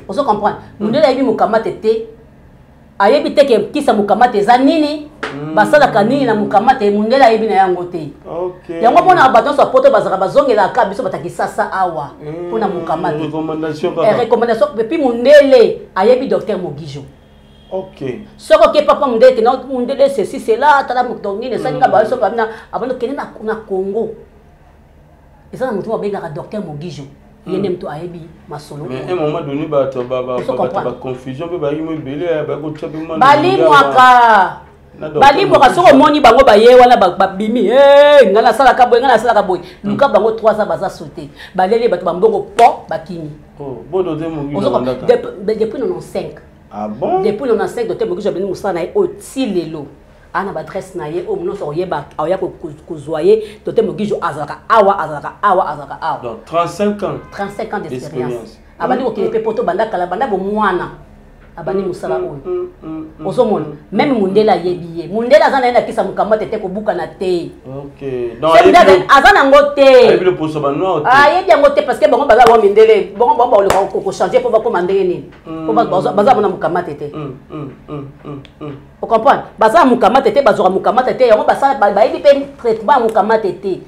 Ozo comprendre? Mundele ayebi mokamate te, ayebi te ke kisa mokamate eza nini, basalaka nini na mokamate. Mundele ayebi na yango te. Yango mpona bato nyonso ya poto bazalaka, bazongelaka biso bataki sasa awa mpona mokamate. Recommandation. Et puis mundele ayebi docteur Mogijo. Soki oke papa mundele, kende mundele, ceci cela, tala moto nini esalinga bayo, soki babina abandi okende na Congo, eza na motu babengaka docteur Mogijo, ye nde moto ayebi masolo. Mais un moment donné, bato baconfusion mpe bayaki mo ebele, bayaki kotia mpe. Balimwaka, balimwaka. Soki omoni bango baye wana, babimi: "Ngai nasalaka boye, ngai nasalaka boye." Luka bango 3 ans, baza sote, baleli bato bambongo po bakimi. Depuis 95. Ah bon? Depuis 95, docteur Mogijo abeni mosala na ye oyo ti lelo. Aa na baadresse na ye oyo nyonso akoyeba, aoya kozwa ye. Docteur Mogijo azalaka awa, azalaka awa, azalaka awa. Donc 35 ans. 35 ans d'expérience. Abandi kokende mpe poto banda kala, banda bomwana abandi mosala oyo. Ozomona, même mundele ayebi ye. Mundele aza na ye na kisa mokambo te, kobukana te, aza nango te, ayebi yango te, parce que bango baza bango mindele. Bango bango bakoleka kochanger mpo bakóma ndenge nini? Po baza mona mokamate te. Ocomprendre? Baza na mokamate te, bazwaka mokamate te. Yango bayebi mpe traitement ya mokamate te.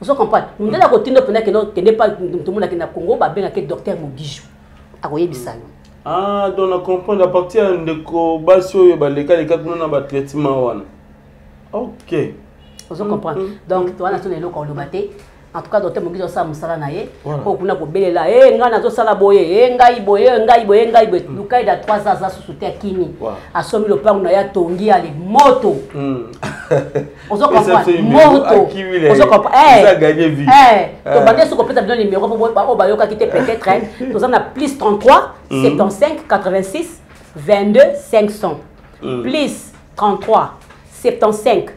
Ozo comprendre? Mundele akotinda mpenza: "Kende pa tomonaki na Congo, babengaki docteur Mogijo, akoyebisa yo." Ah, donc na comprendre à partir ya ndeko basi oyo balekaleka kuna na batraitement wana. Ok. Ozo comprendre? Donc towana so na eloko oloba te. En tout cas, docteur Mogijo asala mosala na ye. Oyo kuna kobelela e ngai nazosala boye, e ngai boye, e ngai boye, e ngai boye, luka eda 3 ans aza susu te, akimi, asomi lopango na ye, atongi, ale moto. Ozo comprendre? Moto, ozo comprendre? Tobandi soki kopesa bino numéro mpo oyo bayokaki te peut-être. Toza na plus 33 75 86 22 500, plus 33 75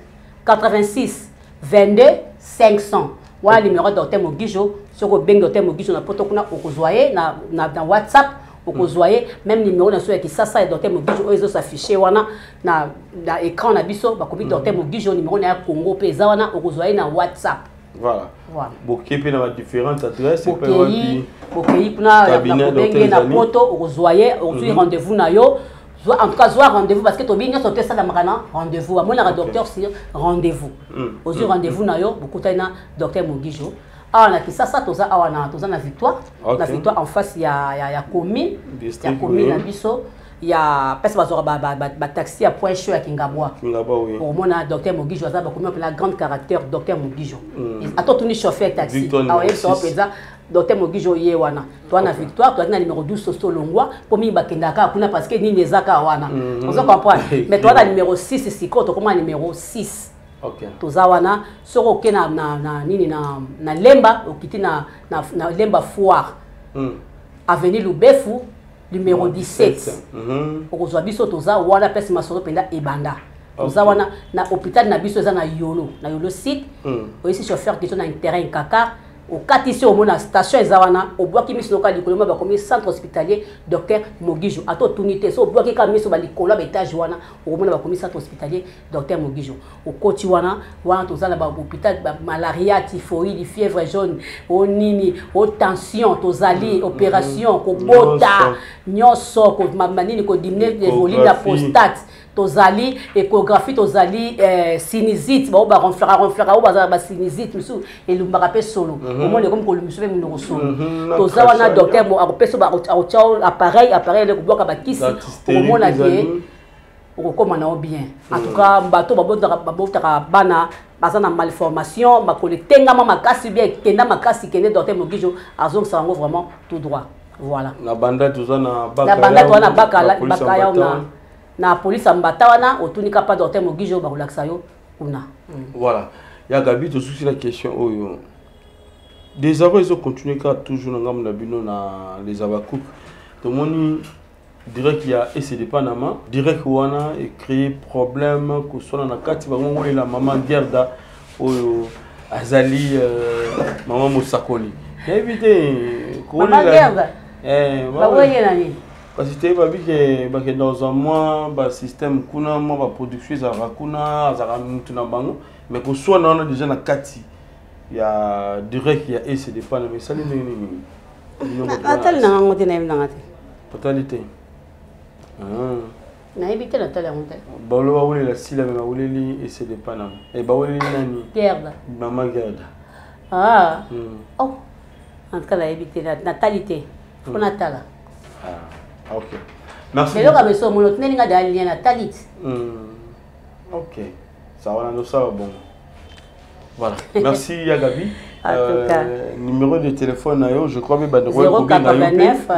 86 22 500. Wana numéro ya docteur Mogijo. Soki obengi docteur Mogijo na poto kuna, okozwa ye na WhatsApp, okozwa ye. Même numéro na so ya Kisasa ya docteur Mogijo oyo ezosaffiche wana na écran na biso, bakomi docteur Mogijo, numéro na ya Congo mpe eza wana, okozwa ye na WhatsApp. Voilà. Voilà. Bokei mpe na badifférentes adresses. Bokei, bokei kuna, kobenge na poto, okozwa ye, ozwi rendez-vous na yo. En tout cas zwa rendez-vous, parce que tobi nyonso to esalamaka na rendez-vous. Amonaka docteur sur rendez-vous. Ozwi rendez-vous na yo, bokutani na docteur Mogijo awa na Kisasa. Toza awa na, toza na Victoire, na Victoire, en face ya commune, ya commune na biso. Ya place bazwaka bataxi ya Point Chaud ya Kingabwa. Kingabwa, oui. Okomona docteur Mogijo aza, bakomi mpena grande caractère, docteur Mogijo. Ata otuni chauffeur taxi, aoyebisa wa mpenza docteur Mogijo ye wana. Toa na Victoire, toaki na numéro 12, soso longwa mpo mingi bakendaka kaka kuna parce que nini eza kaka wana, ozo comprendre. Mais toa na numéro 6 sikoyo, tokoma na numéro 6. Toza wana. Soki oke na nini, na Lemba, okiti na Lemba Foire, avenue Lubefu numéro 17, okozwa biso. Toza wana, place masolo mpenza ebanda. Toza wana na hôpital na biso, eza na Yolo, na Yolo site. Oyesi chauffeur question na terrain Kakar, okatisi, omona station eza wana, obwaki miso noka likolo ma bakomi Centre Hospitalier Docteur Mogijo. Ata otuni te, so obwaki kaka miso balikolo ya baétage wana, okomona bakomi Centre Hospitalier Docteur Mogijo. Okoti wana. Wana toza na bahôpital, malaria, typhoïde, fièvre jaune, o nini, o tension, tozali opération, kobota nyonso, manini, kodiminuer volume ya prostate, tozali échographie, tozali sinusite, bao baronflaka ronflaka, oyo bazala basinusite misusu elumbaka mpe solo, omoni ekomi kolumbiso mpe monoko solo. Toza wana, docteur akopesa, akotia appareil ele kobwaka bakisi, okomona ke okokóma na yo bien. En tout cas, bato babotaka bana baza na malformation, makolo etengama makasi, bien ekenda makasi, kende docteur Mogijo, azongisa yango vraiment tout droit. Voilà. Na banda toza na Na banda toza na Bakaya, na police ya Mbata wana. Otuni kapa docteur Mogijo, bakolakisa yo kuna. Voilà, ya Gabi, tosusi la question oyo. Désarroi ezocontinue kaka toujours na ngambo na bino na les Abacook. Tomoni direct ya ecd Panama, direct wana ecréer problème, koswana na kati bango, olela mama Gerda oyo azali mama mosakoli, nayebi te. Mama Gerda bakoyela nini? Kasi toyeba bike bakenda kozwa mwa basystème kuna, mwa baproduction ezalaka kuna, azalaka mutu na bango. Mais koswana wana déjà na kati ya direct ya ecd Panama esali ndenge nini? Atali na ngango te, nayebi nanga te. Otali te? Nayebi te, natali yango te. Balo bawelela sila, me baweleli ecd Panama, baweleli nani? Gerda. Mama Gerda. Ah. Oh, en tout cas nayebi te, natali te, fo natala. Ah, ok, merci. Eloko ya beso omoni otindeli nga daya lien, natali te. Ok, ça wana nosala bongo. Voilà, merci ya Gabi. En tout cas. Numéro de téléphone na yo, je crois mpe bandeko 089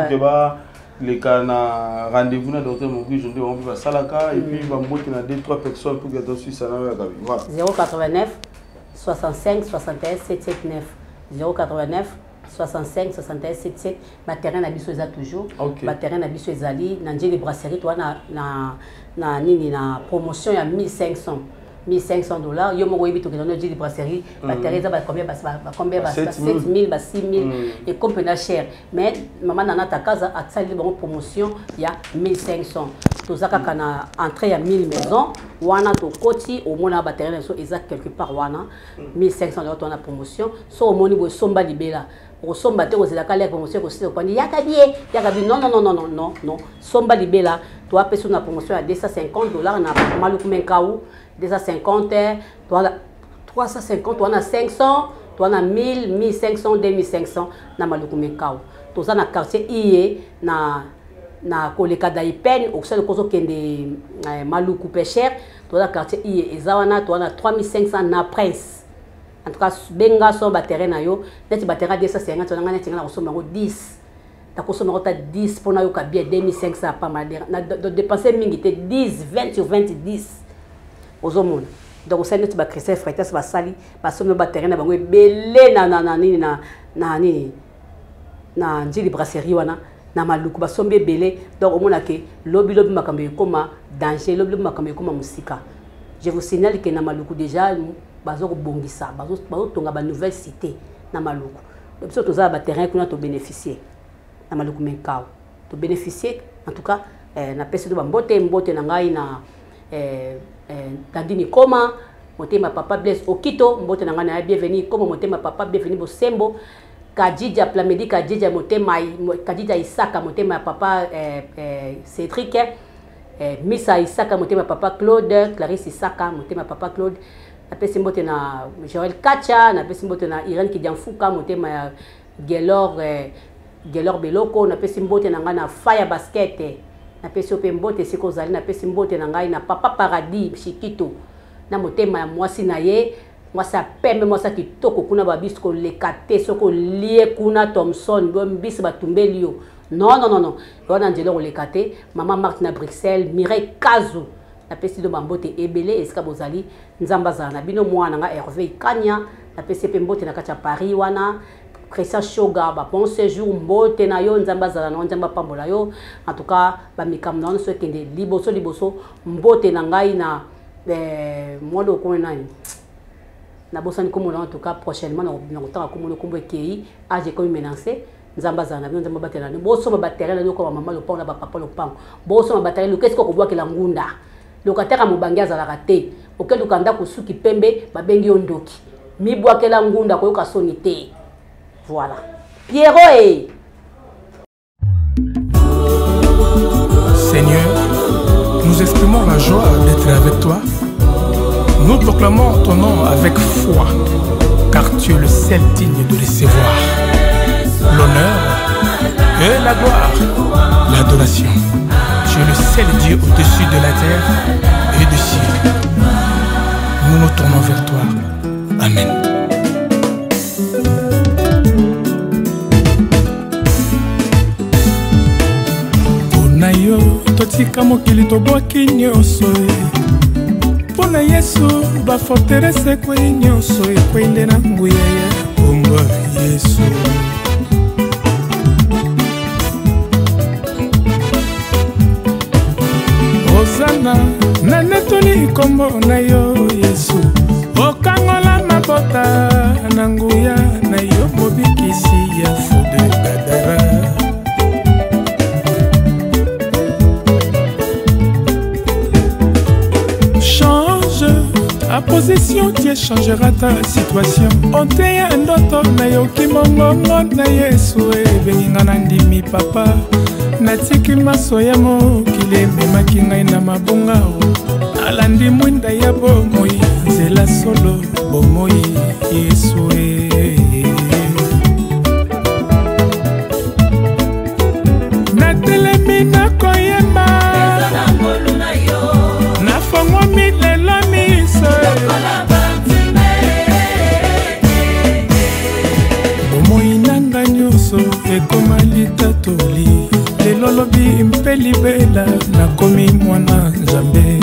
baleka na rendez-vous na docteur Mogijo nde bango mpe basalaka, et puis bambote na 2 3 personnes pour que toswisa na yo ya Gabi. Voilà. 089 65 61 779, 089 65 61 77. Baterrain na biso eza toujours. Baterrain na biso ezali na Njeli Brasserie. Toa na nini, na promotion ya 1500, 1500 $. Yo moko oyebi, tokenda no Njeli Brasserie, baterrain eza bacombien? Bacombien? Ba 7000, ba 6000, ekomi mpena cher. Mais mama Nana Takaza asaleli bango promotion ya 1500. Toza kaka na entrée ya 1000 maison wana, tokoti, omona baterrain na biso eza quelque part wana, 1500 $. Towana promotion, so omoni boye, somba libela. Okosomba te, kozelaka lere promotion ekosila, okwandi yaka bie yaka bi. Non, non, non, non, non, non, somba libela. Toapesi na promotion ya 250 $ na Maluku Menkau, 250, 350 wana, 500 towana, 1000, 1500, 2500 na Maluku Menkau. Toza na quartier Iye, na koleka Daipen, okosala kozokende Maluku Pecher. Toza quartier Iye, eza wana. Toza na 3500 na Prince. En tout cas, benga so baterrain na yo neti baterrain 250 wana, ngai neti ngai nakosomba yango 10, nakosomba yango ta 10 mpona yoka bien. 2500 pamba, na dépense mingi te, 10, 20 sur 20, 10, ozomona. Donc osali neti bachristian Freitas, basali, basombi baterrain na bango ebele na nini, na nini, na Njili Brasserie wana na Maluku, basombi ebele. Donc omona ke lobi lobi makambo ekóma danger, lobi lobi makambo ekóma mosika. Je vous signale ke na Maluku déjà bazo kobongisa, bazotonga banouvelle cité na Maluku. Biso toza na baterrain kuna, tobénéficie na Maluku Menkao, tobénéficie. En tout cas, napesi to bambote, mbote na ngai na Tandini Koma, motema papa Blaise Okito, mbote na ngai na ya Bienvenu Koma, motema papa Bienvenu Bosembo, Kadija Plamedi, Kadija motema, Kadija Isaka, motema ya papa Cédric, Misa Isaka, motema ya papa Claude, Clarisse Isaka, motema ya papa Claude. Napesi mbote na Joel Kacha, napesi mbote na Irene Kidiamfuka, motema ya Gelor, Gelor Beloko. Napesi mbote na ngai na Fire Basket. Napesi yo mpe mbote esika ozali. Napesi mbote na ngai na Papa Paradis Shikito na motema ya mwasi na ye, mwasi ya pembe, mwasi ya kitoko. Kuna babisi koleka te, soki olie kuna Thomson mbisi batumbeli yo. Non, non, non, non, wana nzela koleka te. Mama Marthe na Bruxelles, Mireille Kazu, napesi bino bambote ebele esika bozali. Nzambe azala na bino. Mwana na nga Hervé Kanya, napesi mpe mbote na kati ya Paris wana. Christian Shoga, ba bon séjour, mbote na yo, Nzambe azala na yo, Nzambe apambola yo. En tout cas, bamikambo na yo nyonso ekende liboso liboso. Mbote na ngai na mwana okomi nani, nabosani kombo na. En tout cas, prochainement nakotanga kombo na kombo ekei age ekomi menacé. Nzambe azala na bino, Nzambe abatela na bino. Bosomba baterrain na bino, koma mama lopango na bapapa lopango. Bosomba baterrain, luka esika okobwakela ngunda. Locataire ya mobange azalaka te. Okeluka ndako suki pembe, babengi yo ndoki. Mibwakela ngunda, koyoka soni te. Voilà, Pierrot e. Seigneur, nous exprimons la joie d'être avec toi. Nous proclamons ton nom avec foi, car tu es le seul digne de recevoir l'honneur et la gloire, l'adoration. Tu es le seul Dieu au-dessus de la terre et du ciel. Nous nous tournons vers toi. Amen. Mpona yo totika mokili, tobwaki nyonso e. Mpo na Yesu baforteresse ekwei, nyonso ekwei nde na nguya ya kombo Yesu. Ozana, nanetoli nkombo na yo Yesu. Okangola mabota na nguya na yo, mobikisi ya fou de Gadara. Change ta position, tu changeras ta situation. Oteya ndoto, nayoki mongongo na Yesu ebengi nga, na ndimi papa. Natiki maso ya mokili ememaki ngai na mabonga o, nalandi mwinda ya bomoi, nzela, solo, bomoi, Yesu e. Natelemi, nakoyemba, nafongwami lelo miso. Bomoi na ngai nyonso ekoma litatoli lelo, lobi mpe libela. Nakomi mwana Nzambe,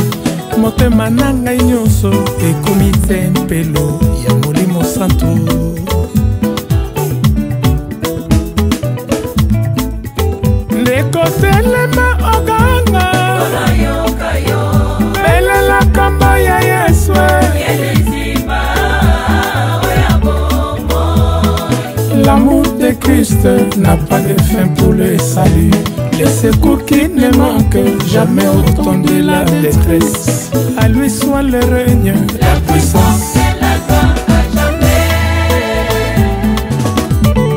motema na ngai nyonso ekomi tempelo ya Molimo Santo. Ndeko, telema, oganga, belela kombo ya Yesu. L'amour de Christ n'a pas de fin pour le salut. Les secours qui ne manquent jamais au temps de la détresse. À lui soit le règne, la puissance.